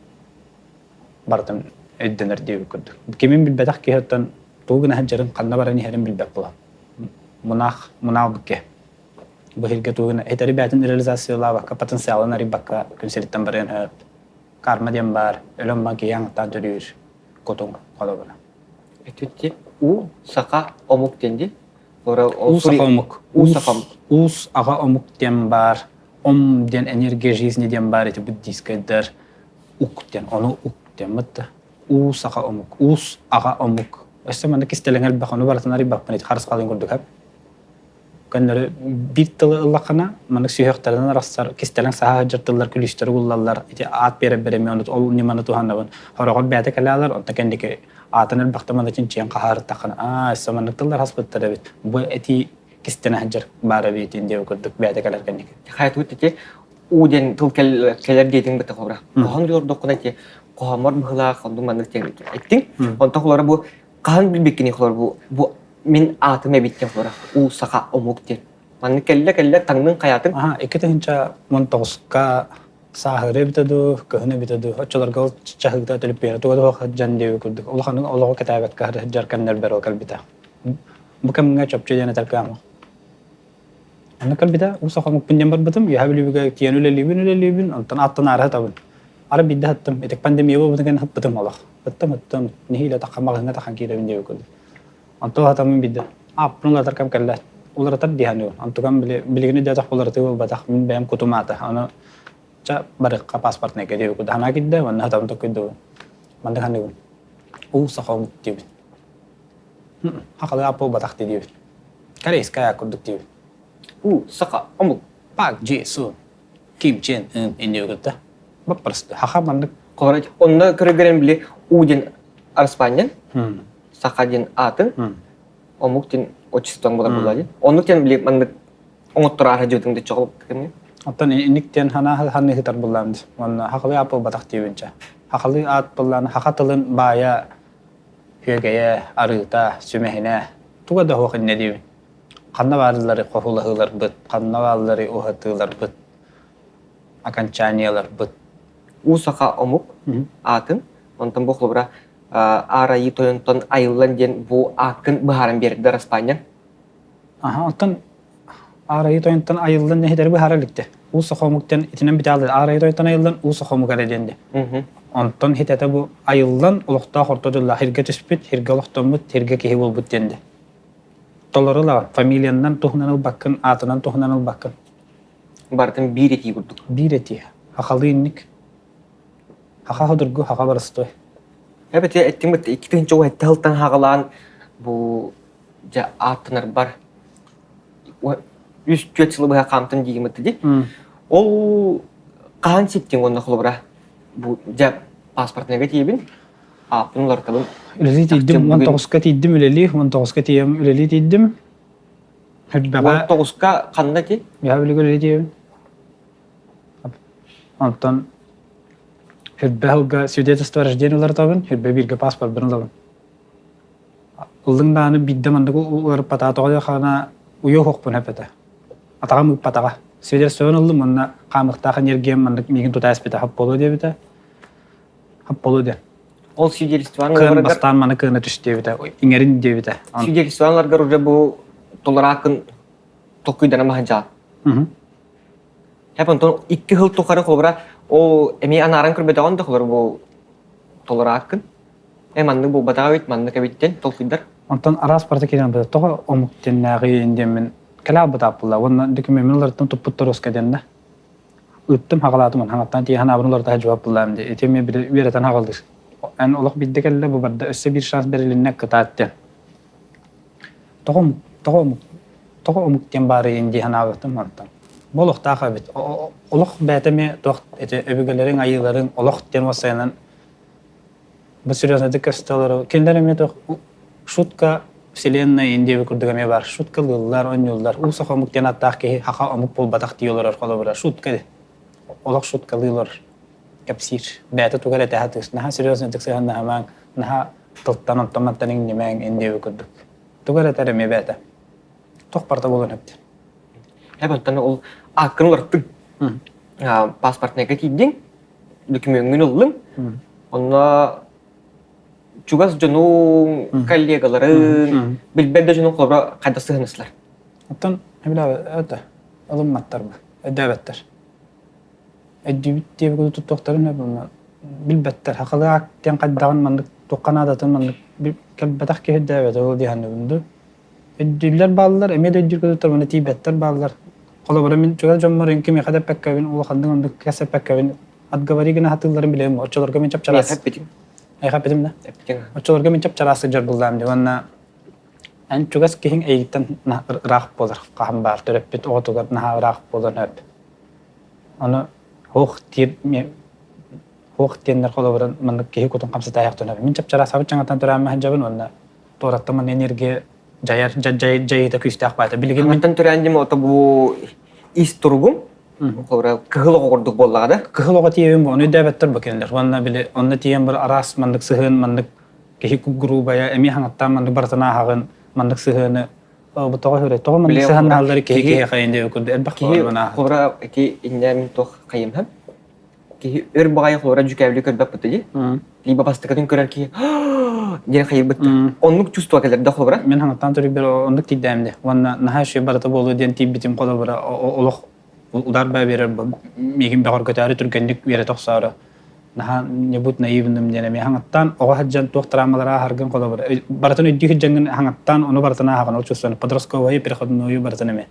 барытын өйдөнөр диэбит курдук. Кимин билбэтэх киһи оттон тугу гына сылдьарын, ханна баран иһэрин билбэт буолан. Мунаах, мунаах букке. Бу сиргэ тугу гына этэри бэйэтин реализациялаабакка, потенциалын арыйбакка күн сириттэн барыан сөп. Карма диэн баар, өлөн бан киһи аҥаттаан төрүүр. кутуҥ холобура. Этүтти уу саха омук диэн дии. Уу саха омук. Уу саха омук. Уус аҕа омук диэн баар. Ом диэн энергия жизни диэн баар ити буддийскайдар ук диэн ону ук диэн бытта. Уу саха омук. Уус аҕа омук. Өссө манна кистэлэҥ элбэх ону барытын арыйбаппын ити харысхалын курдук хап. Көннөрү биир тылы ыллаххына, маннык сүһүөхтэринэн арахсар, кистэлэҥ саһа сылдьар тыллар күлүүстэри буллаллар, ити аат биэрэрбэр эмиэ ону ол ньыманы туһанабын. Хороҕор бэйэтэ кэлээлэр, онтон кэнники аатын элбэхтэ манна чинчийэн хаһаарыттаххына, аа, өссө маннык тыллар хаспыттар эбит, бу этии кистэнэ сылдьар баар эбитин диэбит курдук бэйэтэ кэлэр кэнники. Хайатыбыт ити уу диэн тыл кэлэр диэтиҥ быта хобра. Хоһоон олордоххуна ити хоһооммор быһыылаах оннук маннык диэн эттиҥ. Онтон холоро бу хаһан билбиккиний холоро бу бу мин аатым эбит диэн холоро уу саха омук диэн. Маннык кэллэ кэллэ таҥнын хайаатыҥ? Аха 2019-ка сааһыры эбитэ дуу, кыһын эбитэ дуу, оччолорго ол чаһыыта төлөппүөнэ туга да сылдьан диэбит курдук улаханнык олоҕу кэтээбэккэ сылдьар кэмнэрбэр ол кэлбитэ. Бу кэмҥэ чопчу диэн этэр кыамах. Онно кэлбитэ, уу саха омукпун диэн барбытым, үөһээ Бүлүүгэ тиийэн үлэлиибин, үлэлиибин, онтон аттан аара сытабын. Ара биирдэ сыттым, итик пандемия буолбутун кэннэ сыппытым олох. Сыттым, сыттым, нэһиилэ таххан маҕаһыыҥҥа тахан киирэбин диэбит курдук. Онтон сатаммын биирдэ, ааппын уларытар кэм кэллэ. Уларытар дии саныыбын. Онтукам били билигин өйдөөтөх уларытыы буолбатах, мин бэйэм кутум аата. Ону ча барыахха паспортнайга диэбит курдук санаа киирдэ, уонна сатабын токкуйдубун. Маннык саныыбын. Уу саха омук диэбит. Хахалыы аап буолбатах дии диэбит. Корейская курдук диэбит. У саха омук. Пак Джи Су Ким Чен Ын иннигэ кытта. Баппарысты. Хаха маннык. Короче, онно көрөгөрөн били У диэн Араспаанньан, саха диэн аатын, омук диэн отчествоң буолар буолла дии. Оннук диэн били маннык оҥотторо дьыбытыҥ дыччоҕол кэмҥэ. Оттон инник диэн ханаа ханны хытар буллаан дии. Уонна хахалыы аат буолбатах диэбинчэ. Хахалыы аат буллаан хаха тылын баайа Күөгэйэ, арыыта, сүмэһинэ туга да суох инньэ диибин. Ханна баалларый хоһулаһыыларбыт, ханна баалларый уһатыыларбыт, окончаниеларбыт. Уу саха омук аатын, онтон бу холобура Аар Айыы Тойонтон айыллан диэн бу ааккын быһааран биэрдэ Араспаанньаҥ. Аха, оттон Аар Айыы Тойонтон айыллан нэһитэри быһаара иликтэ. Уу саха омук диэн итинэн бүтэ Аар Айыы Тойонтон айыллан уу саха омук эрэ диэн дии. Онтон хитэтэ бу айыллан олохтоох орто дьыллаах сиргэ түспүт, сиргэ олохтоммут, сиргэ киһи буолбут диэн дии. Толору ылаҕын, фамилиянан туһунан ылбаккын, аатынан туһунан ылбаккын. Барытын биир этии курдук. Биир этии. Хахалыы инник. Хаха судургу, хаха барыстой. Эбэтэ эттиҥ бытта 2007 сылтан хаҕалаан бу дьэ ааттанарбар үс-түөрт сылы быһа хаамтым диигин бытта дии. Ол хаһан ситтиҥ уонна холобура бу дьэ паспортныйга тиийэбин, ааппын уларытабын. Үлэлии тиийдим, 19-ка тиийдим үлэлии, 19-ка тиийэм үлэлии тиийдим. Элбэҕэ 19-ка ханна ти? Я билиги үлэлии тиийэбин. Онтон Хүрбэ сылга свидетельство о рождении уларытабын, Хүрбэ бииргэ паспорбын ылабын. Ыллыҥ даҕаны биирдэ маннык уларыппатаҕа тоҕо диэххэ уйуо суохпун эппэтэ. Атаҕым ыыппатаҕа. Свидетельствобын ыллым уонна хаамыахтаах энергиям маннык миигин тута эспитэ хап буолуо диэбитэ. Хап буолуо диэн. Ол свидетельствоны Кыан бастаан маны кыана түс диэбитэ, иҥэрин диэбитэ. Свидетельствоны ыларгар уже бу толораакын толкуйданан баһанчаҕа. Хэп онтон икки сыл тухары холобура ол эмиэ анааран көрбөтөҕүн да холобура бу толорааккын Э маннык буолбатаҕа эбит, маннык эбит диэн толкуйдар. Онтон араас барыта киирэн барбыта. Тоҕо омук диэннээҕий диэммин кэлэ албытааппылла уонна дөкүмүөммүн уларыттан туппуттар уоска диэннэ. Ыыттым хаҕалаатым хаҥаттан тиийэн ханаабын уларыта сылдьыбаппыллаам дии. Ити эмиэ били үөрэтэн хаҕалыыр. Эн олох биирдэ кэллэ бу барда өссө биир шанс бэрилиннэ кытаат диэн. Тоҕо омук, тоҕо омук, тоҕо омук диэн баарыйын дии санаабытым онтон. Бу олохтоох эбит. Олох бэйэтэ эмиэ туох ити өбүгэлэриҥ, айыыларыҥ олох диэн уоссайынан Бу серьезнайдык көстө олорор. Кинилэр эмиэ туох шутка вселенная Индия курдук эмиэ баар. Шутка ыллыыллар, оонньууллар. Уу саха омук диэн ааттаах киһи саха омук буолбатах дии олорор холобура. Шутка олох шуткалыы олорор. Кэпсиир. Бэйэтэ тугу эрэ этэ сатыыр. Наһаа серьезнайдык сыһыаннаһымаҥ, наһаа тылтан онтон-мантан иҥнимэҥ Индия курдук. Тугу эрэ этэр эмиэ бэйэтэ. Туох барыта буолуон сөп диэн. Эп онтон ол ааккын уларыттыҥ. Паспортнайга тиийдиҥ, докумуоҥҥун ыллыҥ. Онно чугас дьонуҥ, коллегаларыҥ, билбэт да дьонуҥ холобура хайдах сыһыаннаслар? Оттон это ылымматтар бу, өйдөөбөттөр. Өйдүүбүт диэбит курдук туттуохтарын билбэттэр. Хахалыы акт диэн хайдаҕын маннык Туохха наадатын маннык кэлбэтэх киһи өйдөөбөтө ол дии саныыбын дуу. Өйдүүллэр бааллар, эмиэ да өйдүүр курдуктар уонна тиийбэттэр бааллар. Холобура, мин чугас дьоммор кимиэхэ да эппэккэбин, улаханнык оннук кэпсэппэккэбин, отговори гына сатыылларын билэбин. Оччолорго мин чап-чараас. Миэхэ эппитиҥ. Эйиэхэ эппитим да? Эппитиҥ. Оччолорго мин чап-чараас сылдьар буллаам дии уонна эн чугас киһиҥ эйигиттэн ыраах буолар хаһан баар төрөппүт оҕотугар наһаа ыраах буолан сөп. Ону һуох диир һуох диэннэр холобура маннык киһи кутун хамсатаайах түнэбин. Мин чап-чараас сабыт чаҥаттан төрөөн сылдьабын уонна туораттан манна энергия дьайар дьайыыта күүстээх баата. Билигин мин Хантан төрөөн дим ото бу ис туругум холобура кыһыл оҕо курдук буоллаҕа да. Кыһыл оҕо тиийэбин бу ону өйдөөбөттөр бу кинилэр. Уонна били онно тиийэн бар араас маннык сыһыан маннык киһи кугуруубайа эмиэ хаҥаттаан маннык барытын ааһаҕын маннык сыһыаны бу тоҕо хүрэ тоҕо маннык сыһыаннаһаллар киһи киһиэхэ инде курдук элбэх Киһи холобура ити иннэ мин туох хайымһам киһи өр баҕайы холобура дьүкээбили көрбөппүт дии. Либо бастакытын көрөр киһи диэн хайырбыт. Оннук чувство кэлэр да холобура. Мин хаҥаттаан төрүбэр оннук тиийдээм де. Уонна наһаа үчүгэй барыта буолуо диэн тиийбитим холобура олох удар баа биэрэр миигин бөҕөргөтөөрү түргэнник үөрэтэ охсоору наһаа не будь наивным диэн эмиэ хаҥаттаан оҕо сылдьан туох травмалары ааһаргын холобура барытын өйдүү сылдьаҥҥын хаҥаттаан ону барытын ааһаҕын ол чувствоны подростковайы переходную барытын эмиэ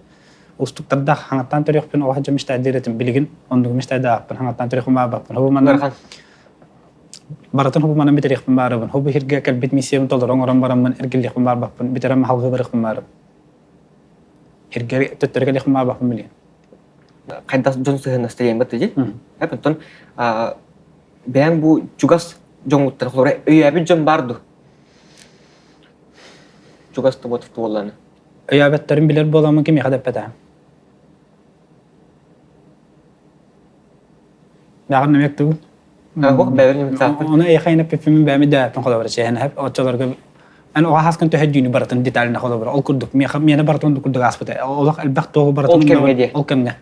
устуктардаах хаҥаттаан төрүөхпүн оҕо сылдьан мечтайдыыр этим билигин оннугу мечтайдаахпын хаҥаттаан төрүөхпүн баарбаппын хобу манан барытын хобу манан бүтэриэхпин баарыбын хобу иһиргэ кэлбит миссиябын толору оҥорон бараммын эргиллиэхпин баарбаппын бүтэрэн халгыы барыахпын баарым Иргэ төттөрү кэлиэхпин баарбаппын билигин хайдах дьон сыһыаннаста диэн бат дии. Оттон бэйэҥ бу чугас дьоҥҥуттан холобура өйөөбүт дьон баар дуо? Чугас да буоллаҕына. Өйөөбөттөрүн билэр буоламмын кимиэхэ да эппэтэҕим. Бэҕэр нэмиэк тугун? Ох, бэбэр нэмиэк Ону эйиэхэ эппиппин бэйэм өйдөөбөппүн холобура чиэһинэ оччолорго эн оҕо ааскын төһө дүүнү барытын детально холобура ол курдук миэхэ миэнэ барытын курдук ааспыта олох элбэх туоҕу барытын Ол кэмҥэ диэ. Ол кэмҥэ.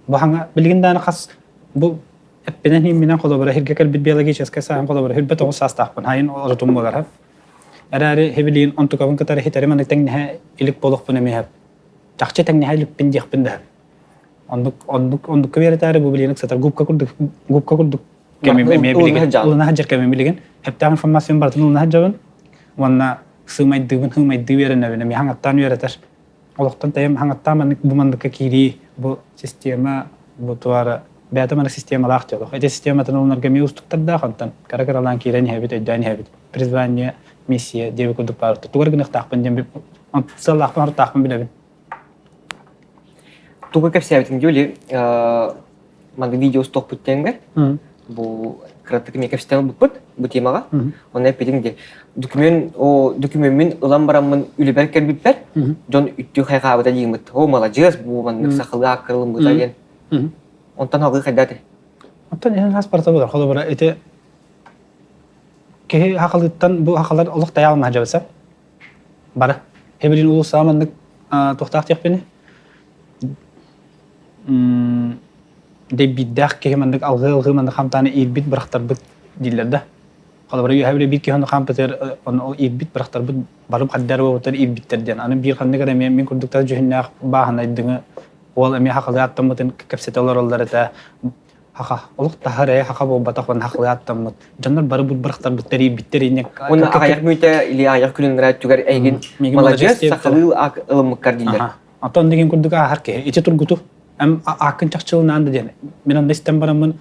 Бу хаҥа билигин даҕаны хас бу эппинэн иимминэн холобура иһиргэ кэлбит биологическай сааһым холобура 29 саастаахпын хайын оротум буолар эрээри хибилиин онтукабын кытары хитэри маннык тэҥнэһэ илик буолуохпун эмиэ чахчы тэҥнэһэ иликпин диэхпин да оннук оннук оннукка биэрэтээри бу билигин ыксатар губка курдук губка курдук кэмим эмиэ билигин ылына сылдьар кэмим билигин хэптээх информацияны барытын ылына сылдьабын уонна сыымайдыыбын сыымайдыы үөрэнэбин эмиэ хаҥаттаан үөрэтэр олохтон тэйэм хаҥаттаан маннык бу манныкка киирии бу система бу туара бэйэтэ маннык системалаах дьолох ити систематын ылынарга эмиэ уустуктардаах онтон кыра кыралаан киирэн иһэбит өйдөөн иһэбит призвание миссия диэби курдук баар тугар гыныахтаахпын диэн сыаллаахпын ортаахпын билэбин Тугу кэпсээбитиҥ дии маннык видео устуохпут диэҥҥэ бу кыратык эмиэ кэпсэтэн ылбыппыт бу темаҕа. Онно эппитиҥ дии документ о докумеммин ылан бараммын үлэбэр кэлбиппэр дьон үттүү хайҕаабыта дииммит. О маладьыас бу маннык сахалыы ааккырылыммыта диэн. Онтон халгыы хайда этэй? Оттон иһин хас барыта буолар. Холобура ити киһи хахалыттан бу хахалар олох тайаалмаһа дьабыса. Бары. Хебилин улуусаҕа маннык туохтаах диэхпиний? Дэйбиирдээх киһи маннык алҕыы-алҕыы маннык хамтааны иирбит бырахтарбыт дииллэр да. Холобура үөһэ били биир киһи ону хаампытыгар ону ол иирбит бырахтарбыт барым хаддар буолбуттар иирбиттэр диэн. Аны биир ханнык эрэ эмиэ мин курдуктар дьүһүннээх бааһынайдыҥы уол эмиэ хахалыы аттаммытын кэпсэтэ олороллор этэ. Хаха олох таһар ээ хаха буолбатах уонна хахалыы аттаммыт. Дьоннор бары бырахтарбыттар иирбиттэр инньэ Уонна аҕыйах мүнүүтэ или аҕыйах күнүн түгэр эйигин маладьыас сахалыы ылыммыккар дииллэр. Оттон деген курдук ааһар киһи. Ити тургуту эм ааккын чахчылынаан да диэн. Мин онно истэн бараммын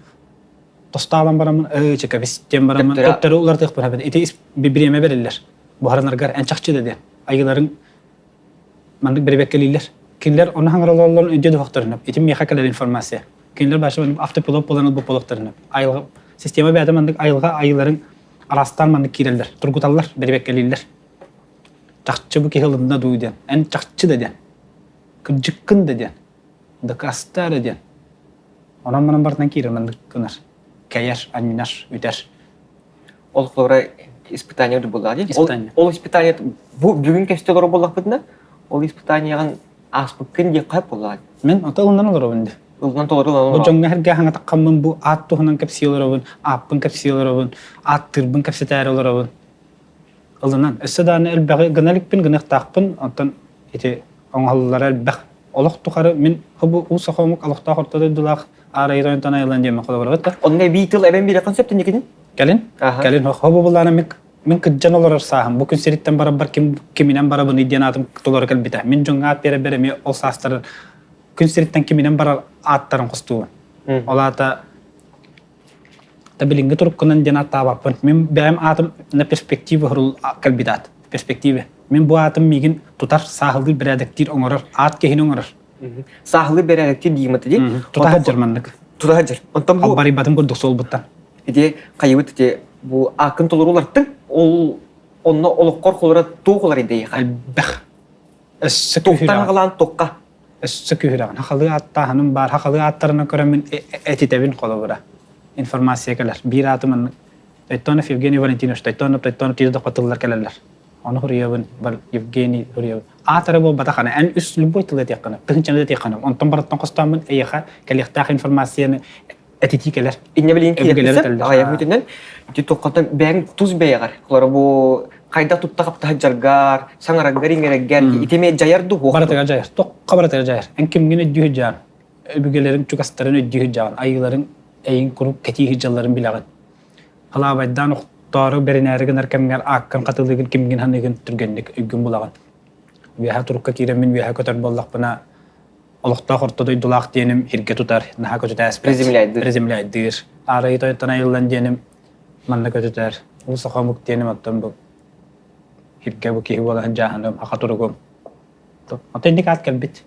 тостаалан бараммын ыы чекабис диэн бараммын төттөрү уларытыахпын эбит. Ити бириэмэ бэриллэр. Буһаранаргар эн чахчы да диэн. Айыларыҥ маннык бэрэбиэркэлииллэр. Кинилэр ону хаҥаралалларын өйдүө дуһахтарына. Ити миэхэ кэлэр информация. Кинилэр башы автопилот буолан ылбыт буолуохтарына. Айылҕа система бэйэтэ маннык айылҕа айыларын араастаан маннык киирэллэр, тургуталлар, бэрэбиэркэлииллэр. Чахчы бу киһи ылынна дуу диэн, эн чахчы да диэн, кырдьыккын да диэн, дакаастаа эрэ диэн. Онон манан барытынан киирэр маннык гынар, кэйэр, анньынар, үтэр. Ол холобура испытание буоллаҕа дии. Испытание. Ол испытание бу бүгүн кэстэ олорор буоллахпытына, ол испытаниеҕын ааспыккын диэххэ сөп буоллаҕа. Мин ото ылынан олоробун дии. Ылынан толору ылынан Бу дьоҥҥо эргэ хаҥатаххаммын бу аат туһунан кэпсии олоробун, ааппын кэпсии олоробун, ааттыырбын кэпсэтээри олоробун. Ылынан. Өссө даҕаны элбэҕи гына иликпин, гыныахтаахпын. Оттон ити оҥоһуллара элбэх. Олох тухары мин бу уу саха омук олохтоох орто дойдулаах аар айылан диэммин холобурабыт да. Онно эбии тыл эбэн биэрэххин сөп тинникитин? Кэлин. Кэлин хобу буллаана мик. Мин кырдьан олорор сааһым, бу күн сириттэн барарбар ким киминэн барабыный диэн аатым толору кэлбитэ. Мин дьоҥҥо аат биэрэрбэр эмиэ ол саастары күн сириттэн киминэн барар ааттарын хостуубун. Ол аата та билиҥҥи туруккунан диэн ааттаабаппын. Мин бэйэм аатым на перспектива хурул кэлбит аат. Перспективе. Мин бу аатым миигин тутар, сааһылыыр, бэрээдэктиир оҥорор, аат киһини оҥорор. Сааһылыыр бэрээдэктиир диимата дии. Тута сылдьар маннык. Тута сылдьар. Онтон бу Барыйбатын курдук суолбуттан. Ити хайыбыт ити бу ааккын толоруулартын ол онно олоххор холура туох уларый дейха? Элбэх. Өссө Туохтан аҕалаан туохха? Өссө күүһүрэҕин. Хахалыы ааттааһыным баар. Хахалыы ааттарынан көрөммүн этитэбин холобура. Информация кэлэр. Биир ааты маннык Тойтонов Евгений Валентинович Тойтонов Тойтонов тиийэ тыллар кэлэллэр. Ону хуруйабын, Евгений хуруйабын. Аат эрэ буолбатах аны эн үс любой тылы этиэххинэ, тыһыынчаны этиэххинэ. Онтон барыттан хостооммун эйиэхэ кэлиэхтээх информацияны этитии кэлэр. Инньэ билин киирэрсэ аҕайах бүтүнэн ити туоххантан бэйэҥ тус бэйэҕэр холоро бу хайдах тутта хапта сылдьаргар, саҥараргар иҥэрэргэр ити эмиэ дьайар дуу суох Барытыгар дьайар. Тохха барытыгар дьайар. Эн кимҥин өйдүү сылдьаҕын? Өбүгэлэриҥ чугастарын өйдүү сылдьаҕын, айыыларыҥ эйиҥ куруук кэтии сылдьалларын билэҕин. Халаабайдаан охтоору бэринээри гынар кэмҥэр ааккын хатылыыгын кимҥин ханыыгын түргэнник өйгүн булаҕын. Үөһэ турукка киирэммин үөһэ көтөр буоллахпына олохтоох орто дойдулаах диэним сиргэ тутар, наһаа көтүтээспэт. Приземляйдыыр. Приземляйдыыр. Аарайы тойоттон айыллан диэним манна көтүтэр. Уу саха омук диэним оттон бу сиргэ бу киһи буола сылдьааһыным, саха туругум. Оттон инник аат кэлбит.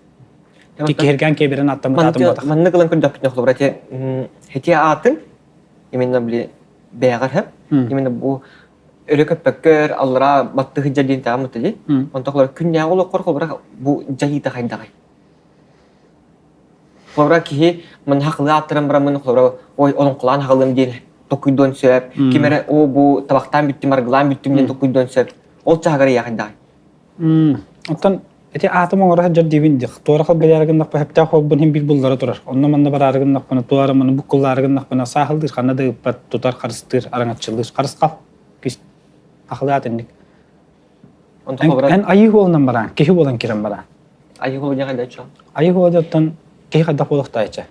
Киһиргээн киэбирэн аттаммыт аатым буолбатах. Маннык ылан көрдөхпүнэ холобура ити ити аатын именно били бэйэҕэр хэп именно бу өрө көппөккөр аллараа баттыы сылдьар диэн тэҕэммит дии. Онтон холобура күннээҕи олоххор холобура бу дьайыыта хайдаҕый? Холобура киһи манна хахылыы ааттаран бараммын холобура ой олоҥхолоон хаҕылыам диэн токуйдуон сөп. Ким эрэ оо бу табахтаан бүттүм аргылаан бүттүм диэн токуйдуон сөп. Ол чааһыгар ыйаах хайдаҕый? Оттон ити аатым оҥоро сылдьар диибин дии. Туора халбайаары гыннахпына сөптөөх уолбун иһин биир буллара турар. Онно-манна бараары гыннахпына, туора маны буккуллаары гыннахпына саахаллыыр, ханна да ыыппат, тутар, харыстыыр, араҥаччылыыр. Харысхал. Кис ахылаат инник. Эн айыы уолунан бараан, киһи буолан киирэн бараан. Айыы уолу диэн хайдах Айыы уола оттон киһи хайдах буолуохтаайча?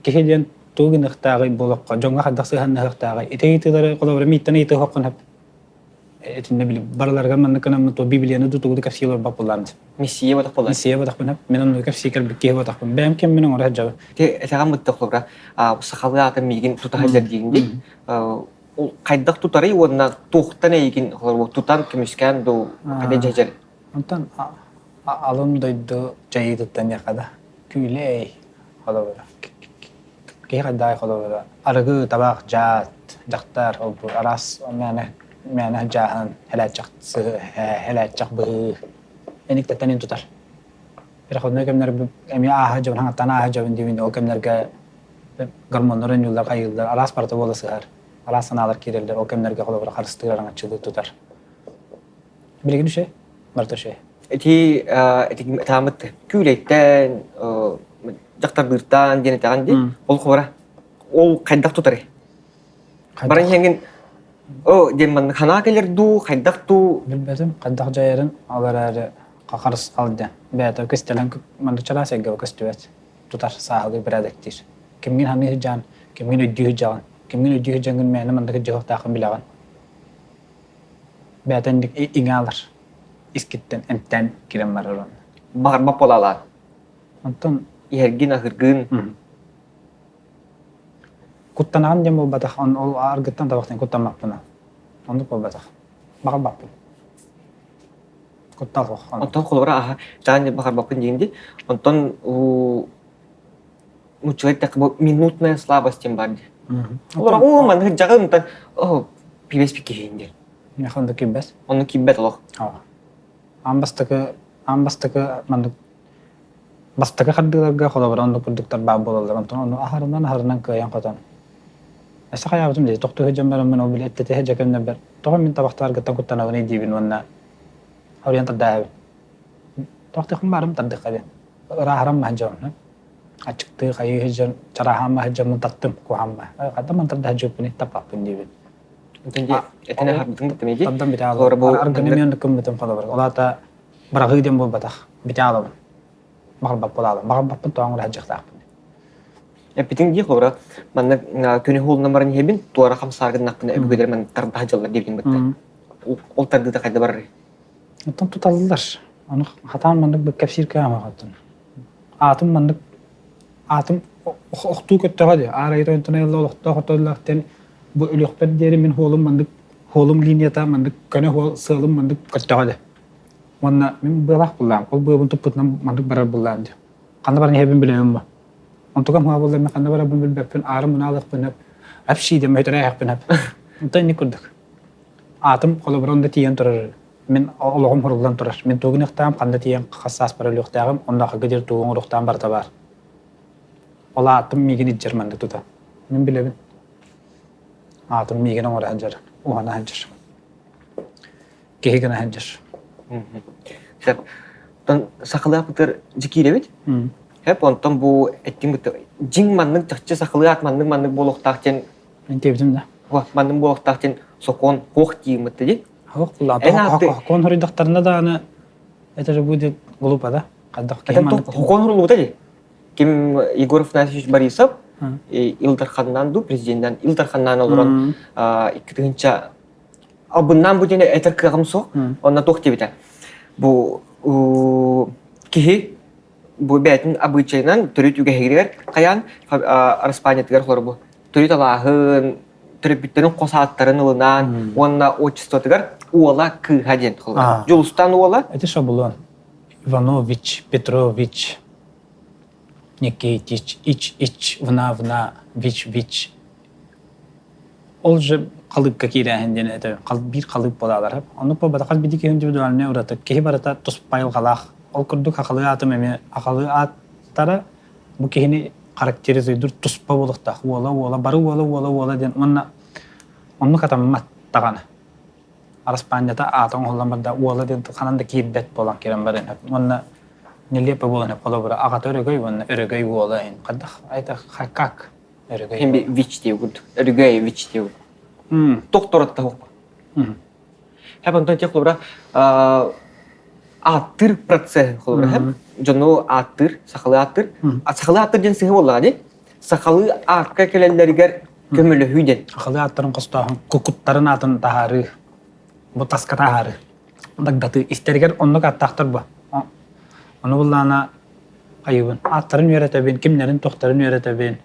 Киһи диэн тугу гыныахтааҕый буолуохха, дьоҥҥо хайдах сыһыаннаһыахтааҕый? Ити ыйытыылары холобура мииттэн ыйытыаххын сөп. Итиннэ били барыларыгар маннык гынаммын туох Библияны да тугу да кэпсии олорбот буоллаам дии. Мессия ботах буоллар. Мессия ботахпын сөп. Мин оннук кэпсии кэлбит киһи ботахпын. Бэйэм киммин оҥоро сылдьабын. Ити этэҕэн бытта холобура сахалыы аатын миигин тута сылдьар диигин дии. Ол хайдах тутарый уонна туохтан эйигин холобура тутан көмүскээн дуу хайдах дьэдьэр? Онтон алын дойду дьайыытыттан диэххэ да күүлэй холобура киһи хайдаҕай холобура арыгы табах дьаат дьахтар ол-бу араас мээнэ мээнэ дьааһын һэлээччэх һэлээччэх быһыы эниктэтэн тутар переходной кэмнэр эмиэ ааһа дьабын хаҥаттан ааһа дьабын диибин ол кэмнэргэ гормоннар өнньүүллэр хайыыллар араас барыта буола сыһар араас санаалар киирэллэр ол кэмнэргэ холобура харыстыыр араҥаччылыы тутар билигин үчүгэй барыта үчүгэй Ити ити таамыт күүлэйтэн дьахтардыыртан диэн этэҕин дии. Ол хобара ол хайдах тутарый? Баран иһэҥҥин о диэн маннык ханаа кэлэр дуу, хайдах дуу? Билбэтим, хайдах дьайарын ол эрээри харысхал диэн. Бэйэтэ кистэлэҥ маннык чараас эйгэҕэ көстүбэт. Тутар, сааһылыыр, бэрээдэктиир. Кимҥин саныы сылдьаҕын, кимҥин өйдүү сылдьаҕын, кимҥин өйдүү сылдьаҥҥын мээнэ маннык дьиһуохтааххын билэҕин. Бэйэтэ инник иҥэ алар. Искиттэн эмтээн киирэн барар онно. Баҕарбат буолаалаан. Онтон иһэргин, аһыргын. Куттанаҕын диэн буолбатах, ол аргыттан табахтан куттаммаппын. Оннук буолбатах. Баҕарбаппын. Куттал суох. Онтон холобура аха чаан баҕарбаппын диэн дии. Онтон нууччалар эттэххэ бу минутная слабость диэн баар дии. Олор оо маннык дьаҕын онтон оо пибэспит киһиин диэн. Миэхэ оннук киирбэт. Оннук киирбэт олох. Аан бастакы аан бастакы маннык бастакы хардыыларга холобура оннук курдуктар баар буолаллар. Онтон ону аһарынан аһарынан кыайан хотон. Өссө хайаабытым дии тохтуу сылдьан бараммын ол били эттэтиһэ дьэ көннөрбөр тоҕо мин табахтааргыттан куттанабыный диибин уонна хоруйан тардааһабын. Тохтуохпун баарым тардыахха диэн. Ырааһыран маһа дьон. Аччыктыы хайыы сылдьан чарааһаан маһа дьоммун таттым куһаамма. Хата мантан да сылдьыбыппын таппаппын диибин. Этин аһарбытын да тэмэди. Тардан бүтэ аалабын. Аргыны мен кыммытым холобур. Ол аата быраҕыы диэн буолбатах. Бүтэ аалабын. Баҕарбаппын аалабын. Баҕарбаппын тоҕоҥ ыраһдьыахтаахпын. Эппитиҥ дии холобура маннык күнү уһулунан баран иһэбин, туора хамсаар гыннахпына өбүгэлэр маннык тардаһа дьаллар диэбитин бытта. Ол тардыыта хайда барарый? Оттон туталлар. Ону хатаан маннык бу кэпсиир кыамаҕаттан. Аатым маннык аатым охтуу көттөҕө дии. Аар айыта онтон айылла олохтоох отоллоох диэн бу өлүөхпэр диэри мин хуолум маннык хуолум линията маннык көнө хуол сыалым маннык көттөҕө дии. Уонна мин быалаах буллаам. Ол быабын туппутунан маннык барар буллаам дии. Ханна баран иһэбин билэбин бу. Онтукам хуа булла мен ханна барарбын билбэппин, аарым мунаалыахпын хөп. Апши диэн мөтөрөөһөхпүн хөп. Онтон инник курдук. Аатым холобура онно тиийэн турар. Мин олоҕум хоруллан турар. Мин тугу гыныахтаам, ханна тиийэн хас сааспар өлүөхтээҕим, оннооҕо диэри тугу оҥоруохтаам барыта баар. Ол аатым миигин илдьэр маннык тута. Мин билэбин. Аатым миигин оҥоро сылдьар, уһана сылдьар. Киһи гына сылдьар. Сөп. Оттон сахалыы ааппытыгар дьикиирэбит. Сөп, онтон бу эттиҥ бытта дьиҥ маннык чахчы сахалыы аат маннык-маннык буолуохтаах диэн Мин диэбитим да. Маннык буолуохтаах диэн сокуон хуох дииммит дии. Хуох Сокуон хоруйдахтарына даҕаны это же будет глупо, да? Хайдах киһи маннык Сокуон хуруллубута дии. Ким Егор Афанасьевич Борисов Ил Дарханнаан дуу, президенинэн Ил Дарханнаан олорон 2 тыһыынча албыннаан бу диэн этэр кыаҕым суох. Онно туох диэбитэ. Бу киһи бу бэйэтин абыычайынан төрүт үгэһигэр хайаан араспаанньатыгар холобур төрүт алааһын, төрөппүттэрин хос ааттарын ылынан уонна отчествотыгар уола кыыһа диэн холобур. Дьулустан уола. Это шаблон. Иванович, Петрович, Никитич, Ич, Ич, Вна, Вна, Вич, Вич. Ол же халыыпка киирээһин диэн это биир халыып буолаалар. Оннук буолбатах хас биирдии киһи индивидуальнай ураты. Киһи барыта туспа айылҕалаах. Ол курдук хахалыы аатым эмиэ хахалыы ааттара бу киһини характеризуйдуур туспа буолуохтаах. Уола уола, бары уола уола уола диэн уонна оннук хатаммат даҕаны. Араспаанньата аата оҥоһуллан барда уола диэн ханан да киирбэт буолан киирэн баран уонна нелепо буолан холобура аҕата өрөгөй уонна өрөгөй уола иһин хайдах это как өрөгөй Хем вич диye курдук. Өрөгөй вич диye Тохторотта хук. Хэп онтон тех холобура ааттыыр процесс холобура хэп дьону ааттыыр, сахалыы ааттыыр. Сахалыы ааттыыр диэн сыһы буоллаҕа дии. Сахалыы аакка кэлэллэригэр көмөлөһүү диэн. Сахалыы ааттарын хостооһун, кукуттарын аатын таһаарыы, бу таска таһаарыы. Дагдатыы истэригэр оннук ааттаахтар бу. Ону буллаана хайыбын. Ааттарын үөрэтэбин, кимнэрин тохтарын үөрэтэбин.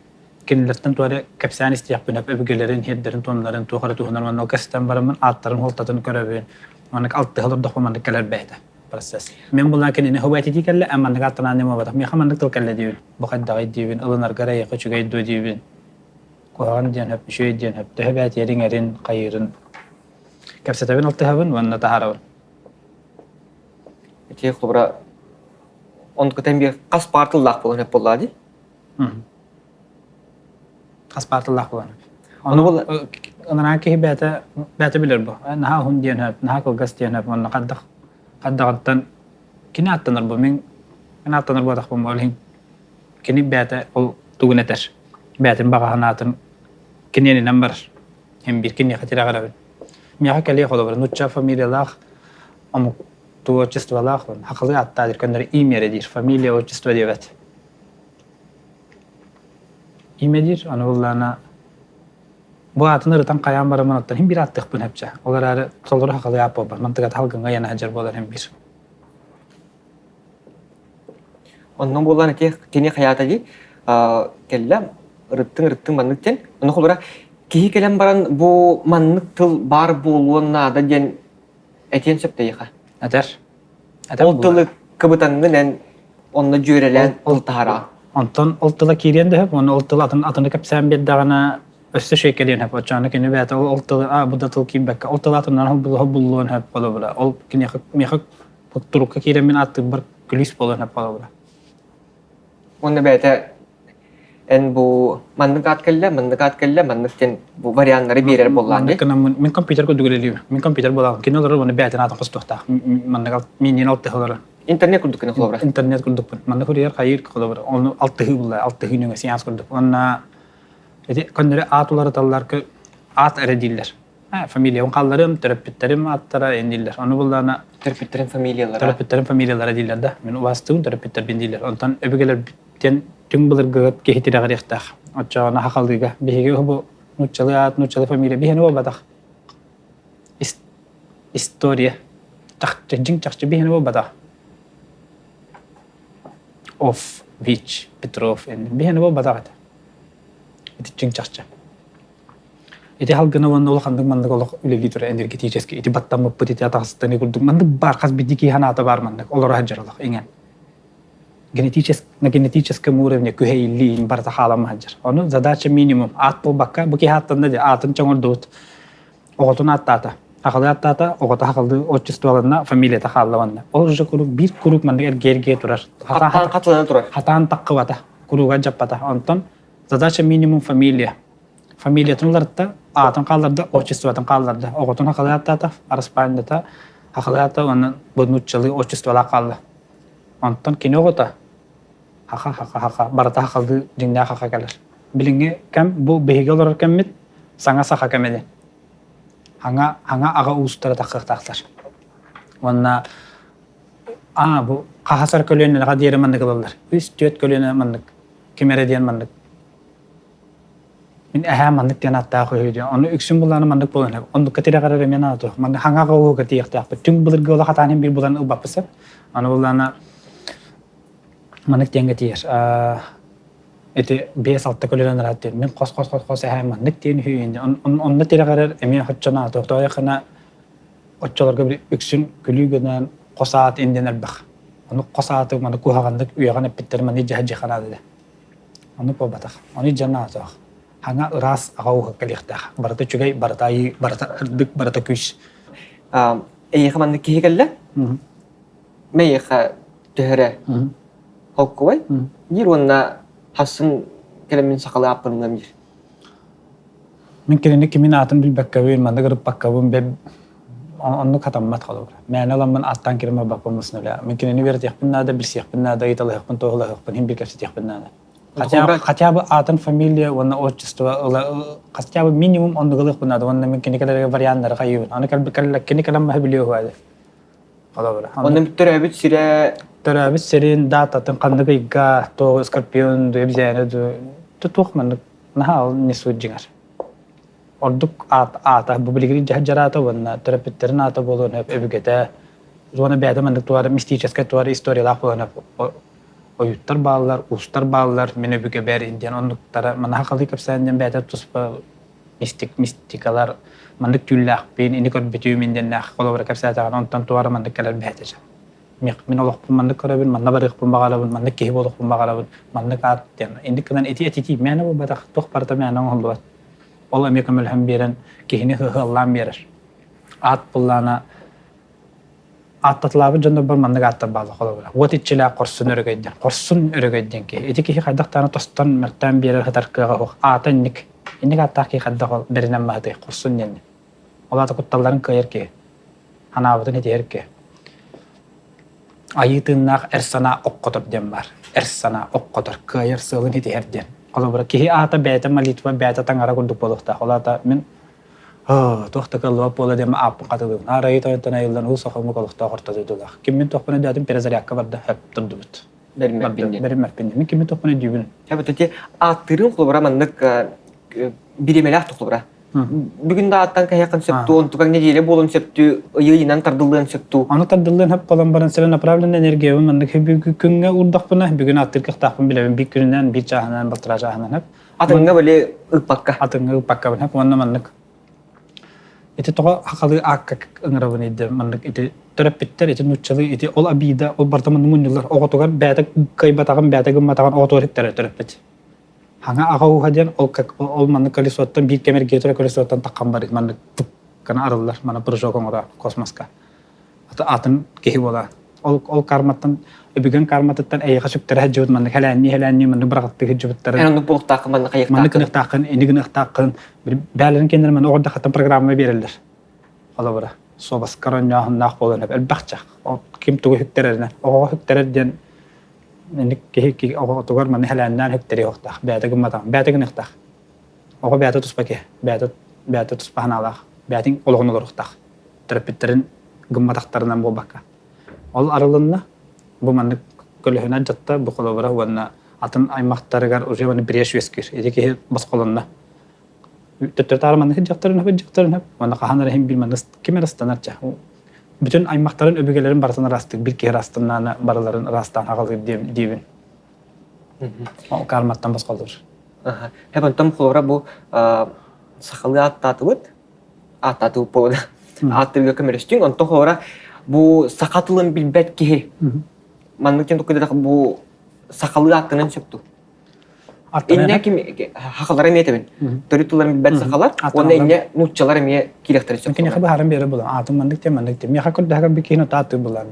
Кинилэртэн туора кэпсээн истиэхпин өбүгэлэрин, сирдэрин, туоннарын туох эрэ туһунан уонна ол кэстэн бараммын ааттарын суолтатын көрөбүн. Маннык алтыһа олордохпо маннык кэлэр бэйэтэ процесс. Мен булан кинини хубайтити кэллэ, эн маннык ааттанаан ньымабатах. Миэхэ маннык тыл кэллэ диибин. Бу хайдаҕый диибин, ылынаргар эйиэхэ үчүгэй дуо диибин. Куһаҕан диэн хөп, үчүгэй диэн хөп. Төһө бээтиэриҥ эрин, хайыырын. Кэпсэтэбин алтыһабын уонна таһаарабын. Ити холобура онтукутан биир хас паар тыллаах буолан хөп буоллаа дии. Хас паар тыллаах буолан. Ону ынараа киһи бэйэтэ бэйэтэ билэр бу. Наһаа уһун диэн сөп, наһаа кылгас диэн сөп уонна хайдах хайдаҕыттан кини аттанар бу мин мин аттанар буолтахпын ол иһин кини бэйэтэ ол тугун этэр. Бэйэтин баҕа санаатын киниэнинэн барар. Эн биир киниэхэ тирэҕирэбин. Миэхэ кэлиэ холобура нуучча фамилиялаах омук творчестволаах хахалыы аттаа диир көннөрү имя эрэ диир фамилия отчество диэбэт. Имя диир, аны буллаана бу аатын ырытан хайаан бараммын оттон иһин биир ааттыахпын сөпчө. Ол эрээри толору хахалыы аат буолбат. Мантыгата халгыҥҥа ыйана сылдьар буолар иһин биир. Онно буолан ити кини хайаата дии кэллэ ырыттыҥ ырыттыҥ маннык диэн. Ону холобура киһи кэлэн баран бу маннык тыл баар буолуон наада диэн этиэн сөп эйиэхэ. Этэр. Ол тылы кыбытаҥҥын эн онно дьүөрэлээн тыл таһараҕын. Онтон ол тыла киириэн да сөп, уонна ол тыл атын атыны кэпсээн биэрдэҕинэ өссө шейкэлиэн сөп. Оччоҕуна кини бэйэтэ ол тылы а бу да тыл киирбэккэ ол тыл атыннан холбуллуон сөп холобура. Ол киниэхэ миэхэ турукка киирэн мин ааттыырбар күлүүс буолуон сөп холобура. Уонна бэйэтэ эн бу маннык аат кэллэ, маннык аат кэллэ, маннык диэн бу варианнары биэрэр буоллаҕын дии. Мин компьютер курдук үлэлиибин. Мин компьютер буолаҕын. Кини олорор уонна бэйэтин аатын хостуохтаах. Маннык миннин алтыһа олорор. Интернет курдук гына холобура. Интернет курдукпун. Маннык суруйар хайыыр холобура. Ону алтыһыы булла, алтыһыы нөҥө сеанс курдук. Уонна ити көннөрү аат уларыталлар аат эрэ дииллэр. Фамилиябын хаалларым, төрөппүттэрим ааттара эн дииллэр. Ону буллаана төрөппүттэрим фамилиялара. Төрөппүттэрим фамилиялара дииллэр да. Мин убаастыыбын төрөппүттэрбин дииллэр. Онтон өбүгэлэрбиттэн Түҥ былыргыгыт киһи тирэҕириэхтээх. Оччоҕуна хахалыыга биһиги бу нууччалыы аат, нууччалыы фамилия биһиэнэ буолбатах. История. Чахчы, дьиҥ чахчы биһиэнэ буолбатах. Оф, Вич, Петров биһиэнэ буолбатах этэ. Ити чиҥ чахчы. Ити халгына уонна улаханнык маннык олох үлэлии турар энергетически ити баттаммыппыт ити атаҕастани курдук маннык баар хас биирдии киһи санаата баар маннык олоро сылдьар олох иҥэн генетическ на генетическом уровне күһэйиллиин барыта хаалан сылдьар. Ону задача минимум аат буолбакка бу киһи ааттанна дии аатын чоҥордубут оҕотун ааттаата хахалы ааттаата оҕото хахалыы отчестволанна фамилията хаалла уонна ол уже куруук биир куруук маннык эргиэ-эргиэ турар хатаан хатылана турар хатаан таххыбата курууга дьаппата онтон задача минимум фамилия фамилиятын уларытта аатын хаалларда отчествотын хаалларда оҕотун хахалы ааттаата араспаанньата хахалы аата уонна бу нууччалыы отчестволаах хаалла онтон кини оҕото хаха хаха хаха барыта хахалыы дьиҥнээх хаха кэлэр билиҥҥи кэм бу биһиги олорор кэммит саҥа саха кэмэ хаҥа хаҥа аҕа уустара таххыахтаахтар уонна аа бу хаһасар көлүөнэлэҕэ диэри маннык ылаллар үс түөрт көлүөнэ маннык ким эрэ диэн маннык мин эһээ маннык диэн ааттаах үһү диэн ону үксүн булааны маннык буолан иһэр оннукка тирэҕэр эмиэ наада маннык хаҥа аҕа ууга тиийиэхтээхпит түҥ былыргы олох хатаан иһин биир булан ылбаппыт сөп аны буллаана маннык диэҥҥэ тиийэр ити 5-6 көлүөнэ ыраат диэн мин хос хос хос хос эһээ маннык диэн үһү онно тирэҕирэр эмиэ хоччоно тоойохына оччолорго били үксүн күлүү гынан хос аат инден элбэх ону хос ааты маны куһаҕаннык үөҕэн эппиттэр маны дьаһа дьиэхэ наада ону буолбатах ону дьэ наатох хаҥа ыраас аҕа ууһа кэлиэхтээх барыта үчүгэй барыта айыы барыта ырдык барыта күүс эйиэхэ маннык киһи кэллэ мэйиэхэ төһөрө холкубай диир уонна хассын кэлэммин сахалыы ааппын диир Мин кинини кимин аатын билбэккэбин, маннык ырыппаккабын бэп оннук хатаммат холобура. Мээнэ ыламмын ааттаан кирим барбаппын муснуля. Мин кинини үөрэтиэхпин наада, билсиэхпин наада, ыйыталаһыахпын, туоһулаһыахпын, иһин биир кэпсэтиэхпин наада. Хотя, хотя бы аатын фамилия уонна отчество ыла, хотя бы минимум оннук ылыахпын наада уонна мин кини кэлэргэ варианнары хайыыбын. Аны кини кэлэн маһы билиэ уһуа Холобура. Онно төрөөбүт сирэ төрөөбүт сирин дататын ханнык ыйга туох скорпион ду эбизээнэ ду туох маннык наһаа ол не суть дьиҥэр. Ордук аат аата бу билигин дьаһар аата уонна төрөппүттэрин аата буолуон сөп өбүгэтэ уонна бэйэтэ маннык туора мистическай туора историялаах буолуон сөп ойуттар бааллар уустар бааллар мин өбүгэбэр диэн оннуктара манаха халыы кэпсээн диэн бэйэтэ туспа мистик мистикалар маннык түүллээхпин ини көрбүтүм индиэннээх холобура кэпсээтэҕин онтон туора маннык кэлэр бэйэтэ мин олохпун маннык көрөбүн манна барыахпын баҕарабын маннык киһи буолуохпун баҕарабын маннык аат диэн инник гынан ити этитии мээнэ буолбатах туох барыта мээнэ оҥоһуллубат ол эмиэ көмөлөһөн биэрэн киһини ыһыаллаан биэрэр аат буллаана Ааттатылаабыт дьоннорбор маннык ааттар бааллар холобура. Уот иччилээх хорсун өрөгөйдөн. Хорсун өрөгөйдөн киһи. Ити киһи хайдах даҕаны тостон, мөлтөөн биэрэр сытар кыаҕа суох. Аата инник. Инник ааттаах киһи хайдах ол бэринэн баһытый хорсун диэнни. Ол аата кутталларын кыайар киһи. Ханаабытын итиһэр киһи. Айыы тыыннаах эр санаа оккотор диэн баар. Эр санаа оккотор, кыайар сыалын итиһэр диэн. Холобура, киһи аата бэйэтэ молитва, бэйэтэ таҥара курдук буолуохтаах. Ол аата мин туох да кыаллыбат буола диэн ааппын хатылыыбын. Аар айыы тойонтон айыллан уу саха омук олохтоох орто дойдулаах. Киммин туохпун өйдөөтүм перезарядка барда хөп турдубут. Бэриммэппин диэн. Бэриммэппин диэн. Мин киммин туохпун өйдүүбүн. Эбит ити ааттыырын холобура маннык бириэмэлээх холобура. Бүгүн да ааттан кэһиэххин сөптүү, онтукаҥ нэдиэлэ буолуон сөптүү, ыйы-ыйынан тардыллыан сөптүү. Аны тардыллыан хөп буолан баран целенаправленная энергиябын маннык күҥҥэ уурдахпына, бүгүн ааттыыр кыахтаахпын билэбин биир күнүнэн, биир чааһынан, балтараа чааһынан хөп. Атыҥҥа били ыыппакка. Атыҥҥа ыыппаккабын уонна маннык ити тоҕо хахалыы аакка ыҥырабын иде маннык ити төрөппүттэр ити нууччалыы ити ол обида ол барыта маннык мунньуллар оҕотугар бэйэтэ кыайбатаҕын бэйэтэ гымматаҕын оҕотугар иттэрэр төрөппүт хаҥа аҕа ууһа диэн ол как ол маннык колесоттан биир кэм эргийэ турар колесоттан таххан барый маннык тук гына арыллар маны прыжок оҥоро космоска атын киһи буола. Ол ол карматтан өбүгэн карматыттан эйиэхэ сүктэрэ сылдьыбыт маннык хэлээннии хэлээннии маннык быраҕаттыы сылдьыбыттарын. Эн оннук буолуохтааххын маннык хайыахтааххын. Маннык гыныахтааххын, ини гыныахтааххын. Бээлэрин кэннилэр манна оҕордо хаттан программа биэрэллэр. Холобура, суобаскар онньооһуннаах буолан элбэх чах. Ким тугу сүктэрэринэн. Оҕоҕо сүктэрэр диэн инник киһи киһи оҕотугар манны хэлээннээн сүктэриэ суохтаах. Бэйэтэ гымматаҕын. Бэйэтэ гыныахтаах. Оҕо бэйэтэ туспа киһи. Бэйэтэ бэйэтэ туспа санаалаах. Бэйэтин олоҕун олоруохтаах. Төрөппүттэрин гымматахтарынан буолбакка. Ол арылынна. Бу маннык көлөһүнэ дьатта, бу холобура уонна Атын аймахтарыгар уже маны брешь үөскүүр. Ити киһи босхолонно. Төттөрү-таары маннык дьахтарын хөп дьахтарын хөп. Уонна хаһан эрэ иһин биир маннык ким эрэ ыстанар ча. Бүтүн аймахтарын өбүгэлэрин барытын ыраастык биир киһи ыраастыннаана барыларын ыраастаан аҕалыыр диэбин. Ол карматтан босхолуур. Хэп онтон холобура бу сахалыы ааттаатыбыт ааттаатыбыт буолла ааттыырга көмөлөстүҥ онтон холобура бу саха тылын билбэт киһи маннык диэн туккуйдатах бу сахалыы ааттанан сөп дуу Инне ким хахалар эмиэ этэбин. Төрүт тылларын билбэт сахалар уонна инне нууччалар эмиэ киирэхтэрин сөп. Киниэхэ баһаран биэрэ булан аатым маннык тем маннык тем. Миэхэ көрдөһөр би киһини тааттыы булан.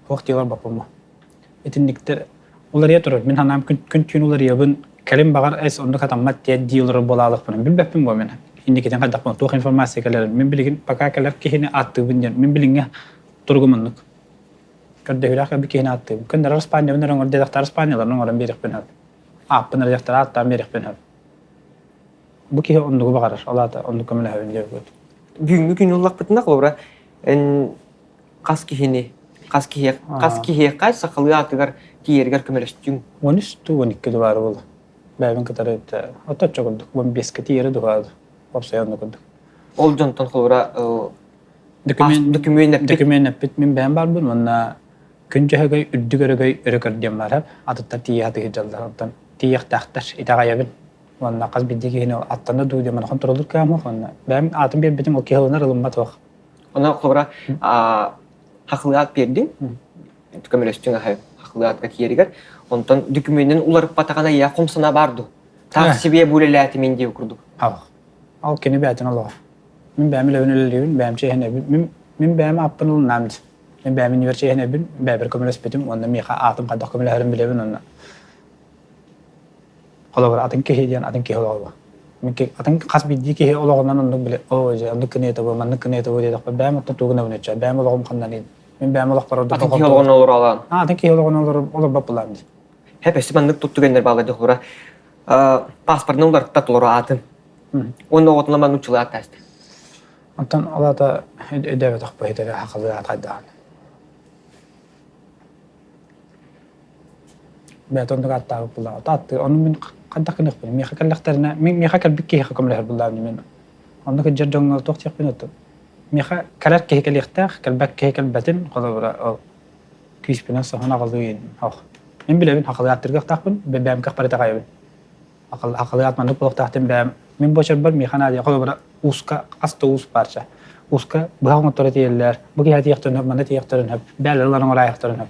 Туох диэлэр баппыма. Итинниктер уларыйа турар. Мин ханаам күн түүн уларыйабын. Кэлин баҕар эс оннук хатаммат диэн дии олорор буолаалыкпын. Билбэппин бу мин. Инникитин хайдахпын туох информация кэлэрин. Мин билигин пока кэлэр киһини ааттыыбын диэн. Мин билиҥҥэ туругум оннук. Көрдөһүүлээх кэлбит киһини ааттыыбын. Көннөрөр Испаниябын эрэ оҥор диэтэхтэр Испанияларын оҥорон биэриэхпин сөп. Ааппын эрэ диэхтэр ааттаан биэриэхпин сөп. Бу киһи оннугу баҕарар, ол аата оннук көмөлөһөбүн диэбит. Бүгүҥҥү күн ыллахпытына, холобура, эн хас киһини, хас киһи, хас киһиэхэ сахалыы аатыгар тиийэригэр көмөлөстүҥ? 13 туу 12 дубаары буолла. Бэйэбин кытары оточчо курдук, 15-ке тиийэрэ дуһаады. Уопсайа оннук курдук. Ол дьонтон холобура Дөкүмүөн эппит. Эппит мин бэйэм баарбын уонна күн дьөһөгөй үрдүк өрөгөй өрө көрдүөм баар атыттар тиийэ сатыы сылдьаллар оттон тиийиэхтээхтэр итэҕэйэбин уонна хас биирдии киһини аттана дуу диэн манахан тураллар кыамах уонна бэйэм аатын биэрбитим ол киһи ылынар ылыммат суох. Онон холобура хахылыат биэрдиҥ көмөлөстүҥ аһай хахылыатка тиийэригэр онтон дөкүмүөнүн уларыппатаҕына я хомсана баар дуу таах себе бу үлэлээтим диэ курдук. Ал кини бэйэтин олоҕо. Мин бэйэм үлэбин үлэлиибин, бэйэм чиэһинэбин. Мин, мин бэйэм ааппын ылынаам дии. Мин бэйэм иннибэр чиэһинэбин, бэйэбэр көмөлөспүтүм уонна миэхэ аатым хайдах көмөлөһөрүн билэбин уонна холобур атын киһи диэн атын киһи олоҕо. Мин атын хас биирдии киһи олоҕунан оннук билэ оо дьэ оннук гыныа этэ буо, маннык гыныа этэ буо диэтэхпэ бэйэм оттон тугу гынабын өччө бэйэм олоҕум ханнаный мин бэйэм олохпор ордук Атын киһи олоҕун олоролоон. Атын киһи олоҕун олорбот булаам дии. Хэп өссө маннык туттугэннэр бааллар дохура паспорынан уларытта толору аатын. Уонна оҕотунан маннык нууччалыы ааттаастар. Онтон ол аата өйдөөбөтөх быһыытыгар сахалыы аат хайдаҕын. Бэйэтэ оннук ааттаабыт буллаҕа. Ааттыы ону мин хайдах гыныахпын? Миэхэ кэллэхтэринэ, мин миэхэ кэлбит киһиэхэ көмөлөһөр буллаҕым мин. Оннук кырдьар дьоҥҥо туох диэхпин оттон. Миэхэ кэлэр киһи кэлиэхтээх, кэлбэт киһи кэлбэтин, холобура, ол күүспүнэн соһон аҕалыы ох. Мин билэбин, сахалыы ааттыыргахтаахпын, бэйэм көхпөр итэҕэйэбин. Акылы атманнык буолуохтаахтын бэйэм мин буочарбар миэхэ наадыйа холобура ууска хас да уус баарча ууска быһах оҥотторо тиийэллэр бу киһи тиийиэхтэрин сөп манна тиийиэхтэрин сөп бээлэр ылан оҥораайахтарын сөп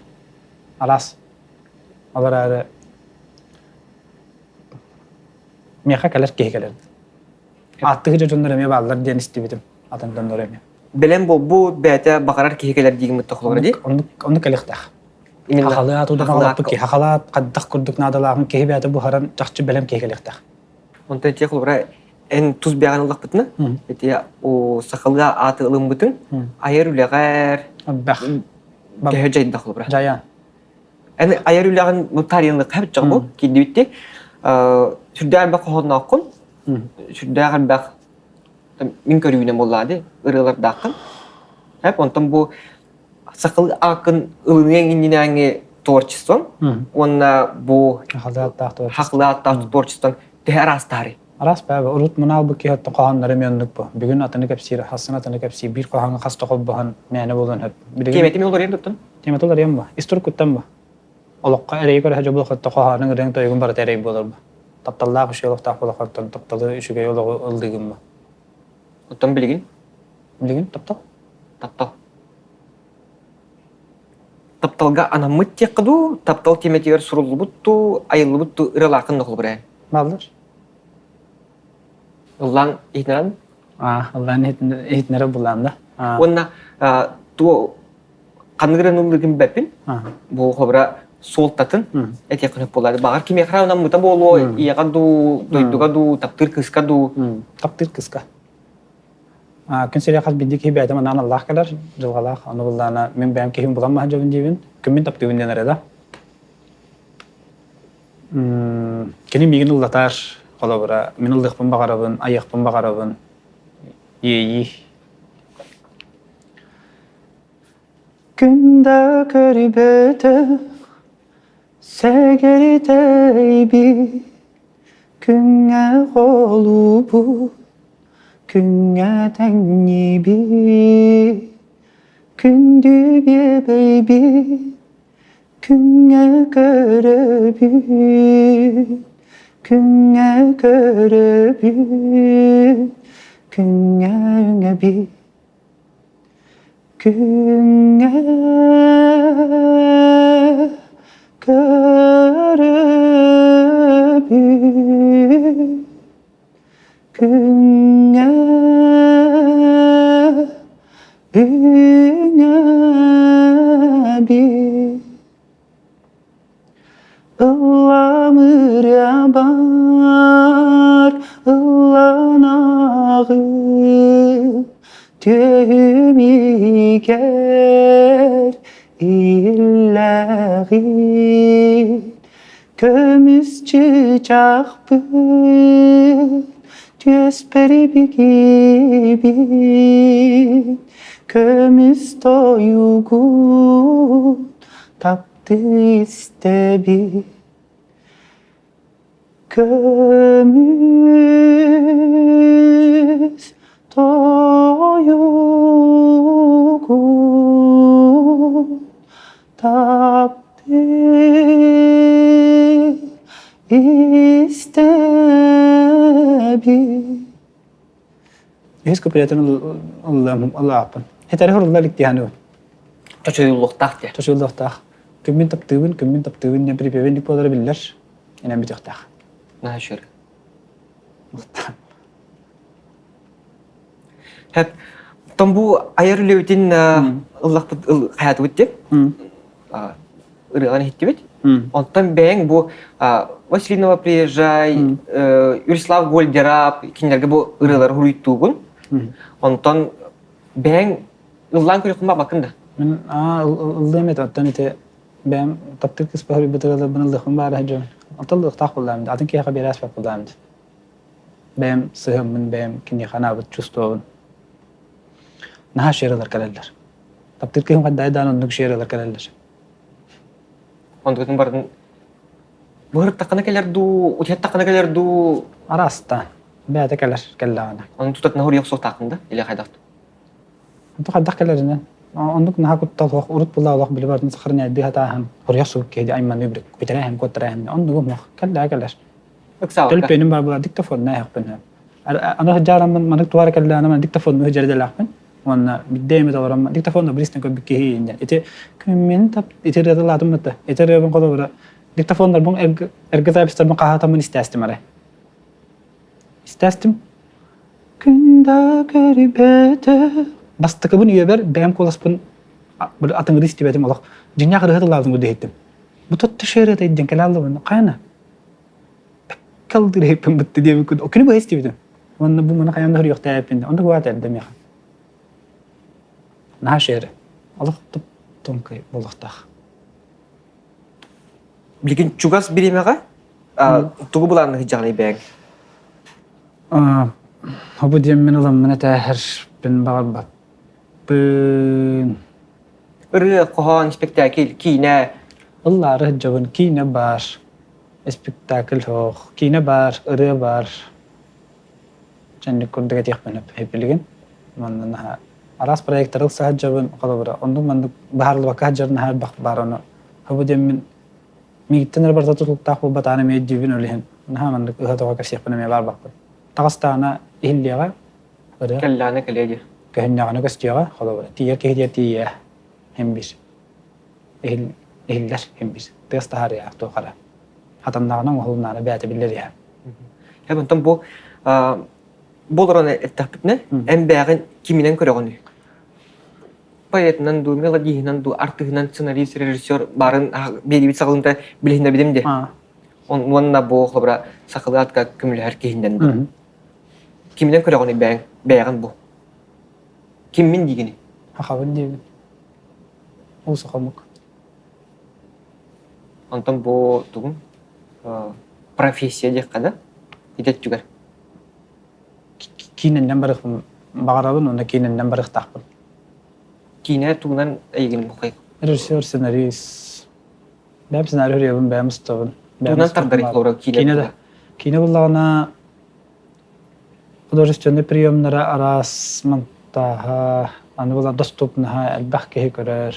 араас ол эрээри миэхэ кэлэр киһи кэлэр ааттыыр дьоннор эмиэ бааллар диэн истибитим атын дьоннор эмиэ Бэлэм буолбут бэйэтэ баҕарар киһи кэлэр диигин холобура дии оннук оннук кэлиэхтээх Хахалаат удамалаппыт киһи хахалаат хайдах курдук наадалааҕын киһи бэйэтэ буһаран чахчы бэлэм киһи кэлиэхтээх. Онтон ити холобура эн тус бэйэҕин ыллахпытына ити сахалыы ааты ылыммытыҥ айар үлэҕэр төһө дьайда холобура? Дьайан. Эн айар үлэҕин бу тарыйынлык хэп бу киирдибитти сүрдээх элбэх хоһооннооххун сүрдээх элбэх мин көрүүнэн буоллаа ди ырыалардааххын хэп онтон бу сахалыы ааккын ылыныаҥ иннинээҥи творчеством уонна бу хахылыы ааттаах творчеством төһө араастаһарый? Араас баба урут мунаал киһи оттон хоһооннору эмиэ оннук бу. Бүгүн атыны кэпсиир, хассын атыны кэпсиир, биир хоһооҥҥо хас да холбоһон мээнэ буолуон сөп. Тиэмэтин уларыйан туттун? Тиэмэтэ уларыйан бу. Ис туруккуттан бу. Олоххо эрэйи көрө дьобулахаттан хоһоонуҥ ырыаҥ тойугун барыта эрэй буолар бу. Тапталлаах үчүгэй олохтоох буолахаттан тапталы үчүгэй олоҕу ыллыыгын бу. Оттон билигин? Билигин таптал. Таптал. Тапталга анаммыт диэххэ дуу, таптал тиэмэтигэр суруллубут дуу, айыллыбыт дуу ыралааххын да холобура Бааллар. Ыллаан иһитинэрэн? Аа, ыллаан иһитинэрэ буллаан да. Уонна туо ханнык эрэ ыллыгын бэппин. Бу холобура суолтатын этиэххин сөп буолар. Баҕар кимиэхэ анаммыта буолуо, ийэҕэ дуу, дойдуга дуу, таптыыр кыыска дуу. Таптыыр кыыска. Күн сирэ хас биирдии киһи бэйэтэ манаан аллаах кэлэр, дьылҕалаах. Ону буллаана мин бэйэм киһим булан маһа диибин, күммүн таптыыбын диэн эрэ да. Кини миигин ыллатар, холобура, мин ыллыахпын баҕарабын, айыахпын баҕарабын, иэйии. Күн да көрбөтөх, Сэгэртэйбит күҥҥэ холуубут, күҥҥэ тэҥниибит, күндү биэбэйбит, күҥҥэ көрөбүт, күҥҥэ көрөбүт, күҥҥэ үҥэбит. Күҥҥэ көрөбүн, күҥҥэ үҥэбин. Ылламырыа бар, ылланаҕын, түөһүм иһигэр иһиллэҕин. Көмүс чыычаахпын түөспэр бигибин, көмүс тойугун тап Истэбит көмүс тойугун таптыы истэбит. Үһүс куплетын ыллааппын. Хитэри хурулла илик диэханыбын. Чочуйуллуохтаах диэ. Чочуйуллуохтаах. Күммүн таптыыбын, күммүн таптыыбын диэн припевин буолара биллэр. Инэн бүтүөхтээх. Наһаа үчүгэй. Хэп, том бу айар үлэбитин ыллахпыт хайаатыбыт диэн ырыалан иһиттибит. Онтон бэйэҥ бу Василинова приезжай, Юрислав Гольдерап кинилэргэ бу ырыалары хуруйтуугун. Онтон бэйэҥ ыллаан көрүөххүн баҕабаккын да? Мин ыллыам этэ, оттон ити бэйэм таптыыр кыыспар суруйбут ырыаларбын ыллыахпын баара дьон. Онтон ыллыахтаах буоллаҕым атын киһиэхэ биэрээспэт буоллаҕым Бэйэм сыһыаммын, бэйэм киниэхэ анаабыт чувствобун. Наһаа шералар кэлэллэр. Таптыыр киһим ханна даан оннук шералар кэлэллэр. Онтукатын бардын быһыртаххына кэлэр дуу, утуйаттаххына кэлэр дуу? Араста. Бэйэтэ кэлэр, кэллэҕинэ. Ону тутатына хоруйа охсуохтааххын да? Или хайдах? Онту хайдах кэлэринэн. Оннук наһаа куттал суох. Урут була олох били бардын сахарнайдыы хатааһын. Хоруйа охсубут киһи айманыы билик. Күтэрээһин, куоттарааһын. Оннугум суох. Кэллээ кэлэр. Ыксаабакка. Төлөпүөнүм бар була диктофонна эһэхпин. Аны сылдьаараммын маннык туара кэллэҕинэ диктофонну сылдьар Уонна биирдэ эмит олорон диктофонна билистэн көрбүт киһи инньэ. Ити күммүн тап ити ырыатылаатым мытта. Ити ырыабын холобура диктофоннарбын эргэ записьтарбын хаһаатаммын истээстим арай. Истээстим. Күн да көрбөтө. Бастакыбын үйэбэр бэйэм куоласпын атыҥырыы истибэтим олох. Дьиҥнээх ырыа тыллаабытым курдук иһиттим. Бу тотто шерета диэн кэлэ аллыбын. Хайана? Калдыр иһиппин бытты диэбиккин. Күнү быһа истибитим. Уонна бу маны хайаан да суруйуохтаах Онно куба эрдэ миэхэ. Наһаа шерэ. Олох туп тонкай буолуохтаах. Билигин чугас бириэмэҕэ тугу былаанныыр сылдьаҕыный бэйэҥ? Бу диэммин ыламмын этээһэрбин баҕарбаппын. Ырыа, хоһоон, спектакль, киинэ. Ыллаары сылдьабын. Киинэ баар, спектакль суох. Киинэ баар, ырыа баар. Дьэнник курдук этиэхпин сөп билигин. Уонна наһаа араас проектары ылса сылдьабын. Холобура, оннук-маннык быһаарыллыбакка сылдьар наһаа элбэх баар ону. Бу диэммин миигиттэн эрэ барыта тутулуктаах буолбатаҕын эмиэ өйдүүбүн ол иһин наһаа маннык ыһа-тоҕо кэпсиэхпин эмиэ баарбаппын. Таҕыстаҕына иһиллиэҕэ, ырыа. Кэллэҕинэ кэлиэ дии. Көһүннэҕинэ көстүөҕэ, холобура, тиийэр киһи диэр тиийиэ, һин биир. Иһиллэр һин биир. Тыас таһаарыа туох эрэ. Хатаннаҕына оҥоһулуннаҕына бэйэтэ биллэриэ. Һэ онтон бу бу олорон эттэхпитинэ, эн бэйэҕин киминэн көрөҕүнүй? Поэтынан дуу, мелодиһынан дуу, артыһынан, сценарист, режиссер баарын биэриибит саҕалыыта билиһиннэбитим дии. Уонна бу холобура сахалыы атка көмөлөһөр киһиннэн дуу. Киминэн көрөҕүнүй бэйэҥ бэйэҕин бу? Киммин диигиний? Сахабын диибин. Уу сахамык. Онтон бу тугун профессия диэххэ да ити өттүгэр Киинэннэн барыахпын баҕарабын уонна киинэннэн барыахтаахпын. Киинэ тугунан эйигин бухай? Режиссер, сценарист. Бэйэм сценарий суруйабын, бэйэм устабын. Тугунан тардарый холобура киинэ? Киинэ да. Киинэ буллаҕына художественнай приемнара араас монтааһа, аны була доступнаһа элбэх киһи көрөр.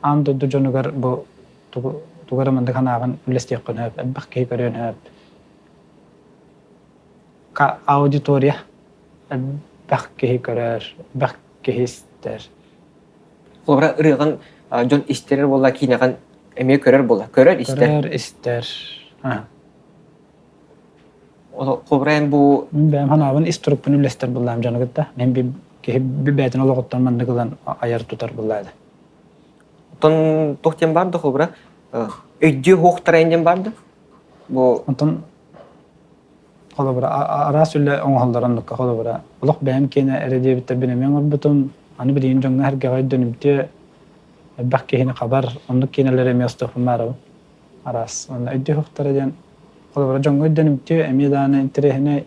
Аан дойду дьонугар бу тугу тугу эрэ маннык санааҕын үллэстиэххин сөп, элбэх киһи көрүөн сөп. Аудитория элбэх киһи көрөр, элбэх киһи истэр. Холобура ырыаҕын дьон истэрэр буолла, киинэҕин эмиэ көрөр буолла. Көрөр, истэр. Көрөр, истэр. Холобура эн бу Мин бэйэм санаабын ис турукпун үллэстэр буллаам дьону кытта. Мин би киһи бэйэтин олоҕуттан маннык ылан айар тутар буллаады. Оттон туох диэн баар да холобура өйдүө суохтара диэн баар да? Бу Онтон холобура араас үлэ оҥоһуллар оннукка холобура олох бэйэм киэнэ эрэ диэбиттэрбин эмиэ оҥорбутум. Аны билигин дьоҥҥо сэргэҕэ өйдөнүмтүө элбэх киһини хабар оннук киинэлэри эмиэ устуохпун баарабын. Араас. Уонна өйдүө суохтара диэн холобура дьоҥҥо өйдөнүмтүө эмиэ даҕаны интэриэһинэй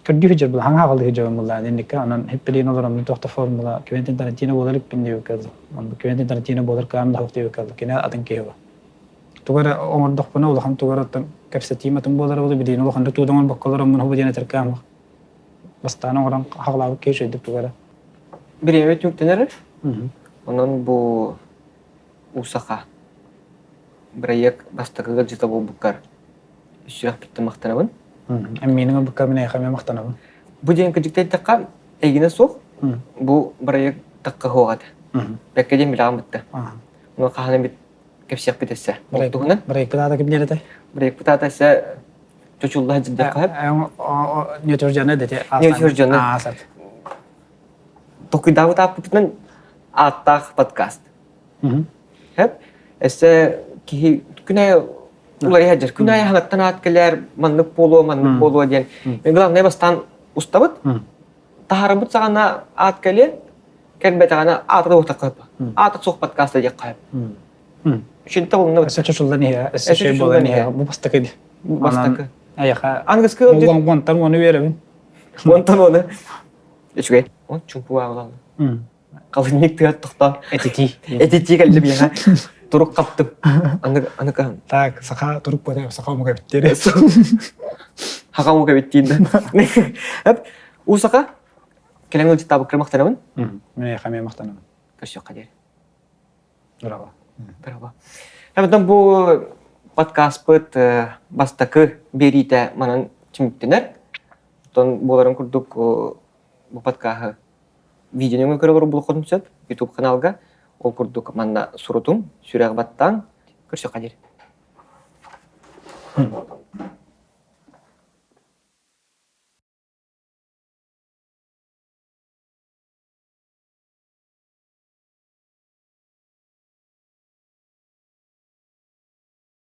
көрдүү сылдьар була хаҥа хаҕылыы сылдьабын буллаан инникке онон хиппилиин олороммун туох да формула Квентин Тарантино буолар иликпин диэбиккэ дылы. Онно Квентин Тарантино буолар кыаҕым да суох диэбиккэ дылы. Кини атын киһи буо. Тугу эрэ оҥордохпуна улахан тугу эрэ оттон кэпсэтиим атын буолара буолуо билигин улаханнык тугу да оҥорбокко олороммун хобу диэн этэр кыаҕым бастаан оҥорон хаҕылаабыт киһи үчүгэйдик тугу эрэ. Бириэмэ түмүктэнэр. Онон бу Усаха бырайыак бастакы ыалдьыта буолбуккар сүрэхпиттэн махтанабын. Миинин ылбыкка мин эйиэхэ эмиэ махтанабын. Бу диэн кырдьыкта эттэххэ, эйигинэ суох бу бырайыак такка суох этэ. Бэккэ диэн билэҕин бытта. Ону хаһан эмит кэпсиэхпит эссе. Ол туһунан. Бырайыкпыт аата ким диэн этэй? Бырайыкпыт аата эссе чочулла сылдьыахха сөп. Ньүөтүрдьаны дети. Ньүөтүрдьаны. Толкуйдаабыт ааппытынан ааттаах подкаст. Сөп. Эссе киһи күн аайы уларыйа сылдьар. Күн аайы хаҥаттан аат кэлэр, маннык буолуо, маннык буолуо диэн. Главное бастаан устабыт. Таһаарабыт саҕана аат кэлиэ, кэлбэтэҕинэ аата да уһатахха сөп. Аата суох подкаста диэххэ сөп. Үчүнтэ булунна. Өссө чочуллан иһэ, өссө чөй буолан иһэ. Бу бастакы. Бастакы. Айаха. Ангыскы Уонтан уону үөрэбин. Уонтан уону. Үчүгэй. Он чумпу аалан. Халынник тыат тохтоон. Этитии. Этитии кэллэ биэхэ. Турук хаптым. Аны аны каһан. Так, саха турук буота саха омук эбиттиэр. Хаха омук эбиттиин да. Уу саха кэлэн ыалдьыттаабыккар махтанабын. Мен эйиэхэ эмиэ махтанабын. Көрсүөххэ диэри. Браво. Браво. Эбэтэн бу подкастпыт бастакы биэриитэ манан түмүктэнэр. Оттон буоларын курдук бу подкаһы видеоны көрө олорбулуоххутун сөп YouTube каналга. Ол курдук манна сурутуҥ, сүрэх баттаан, көрсүөххэ диэри.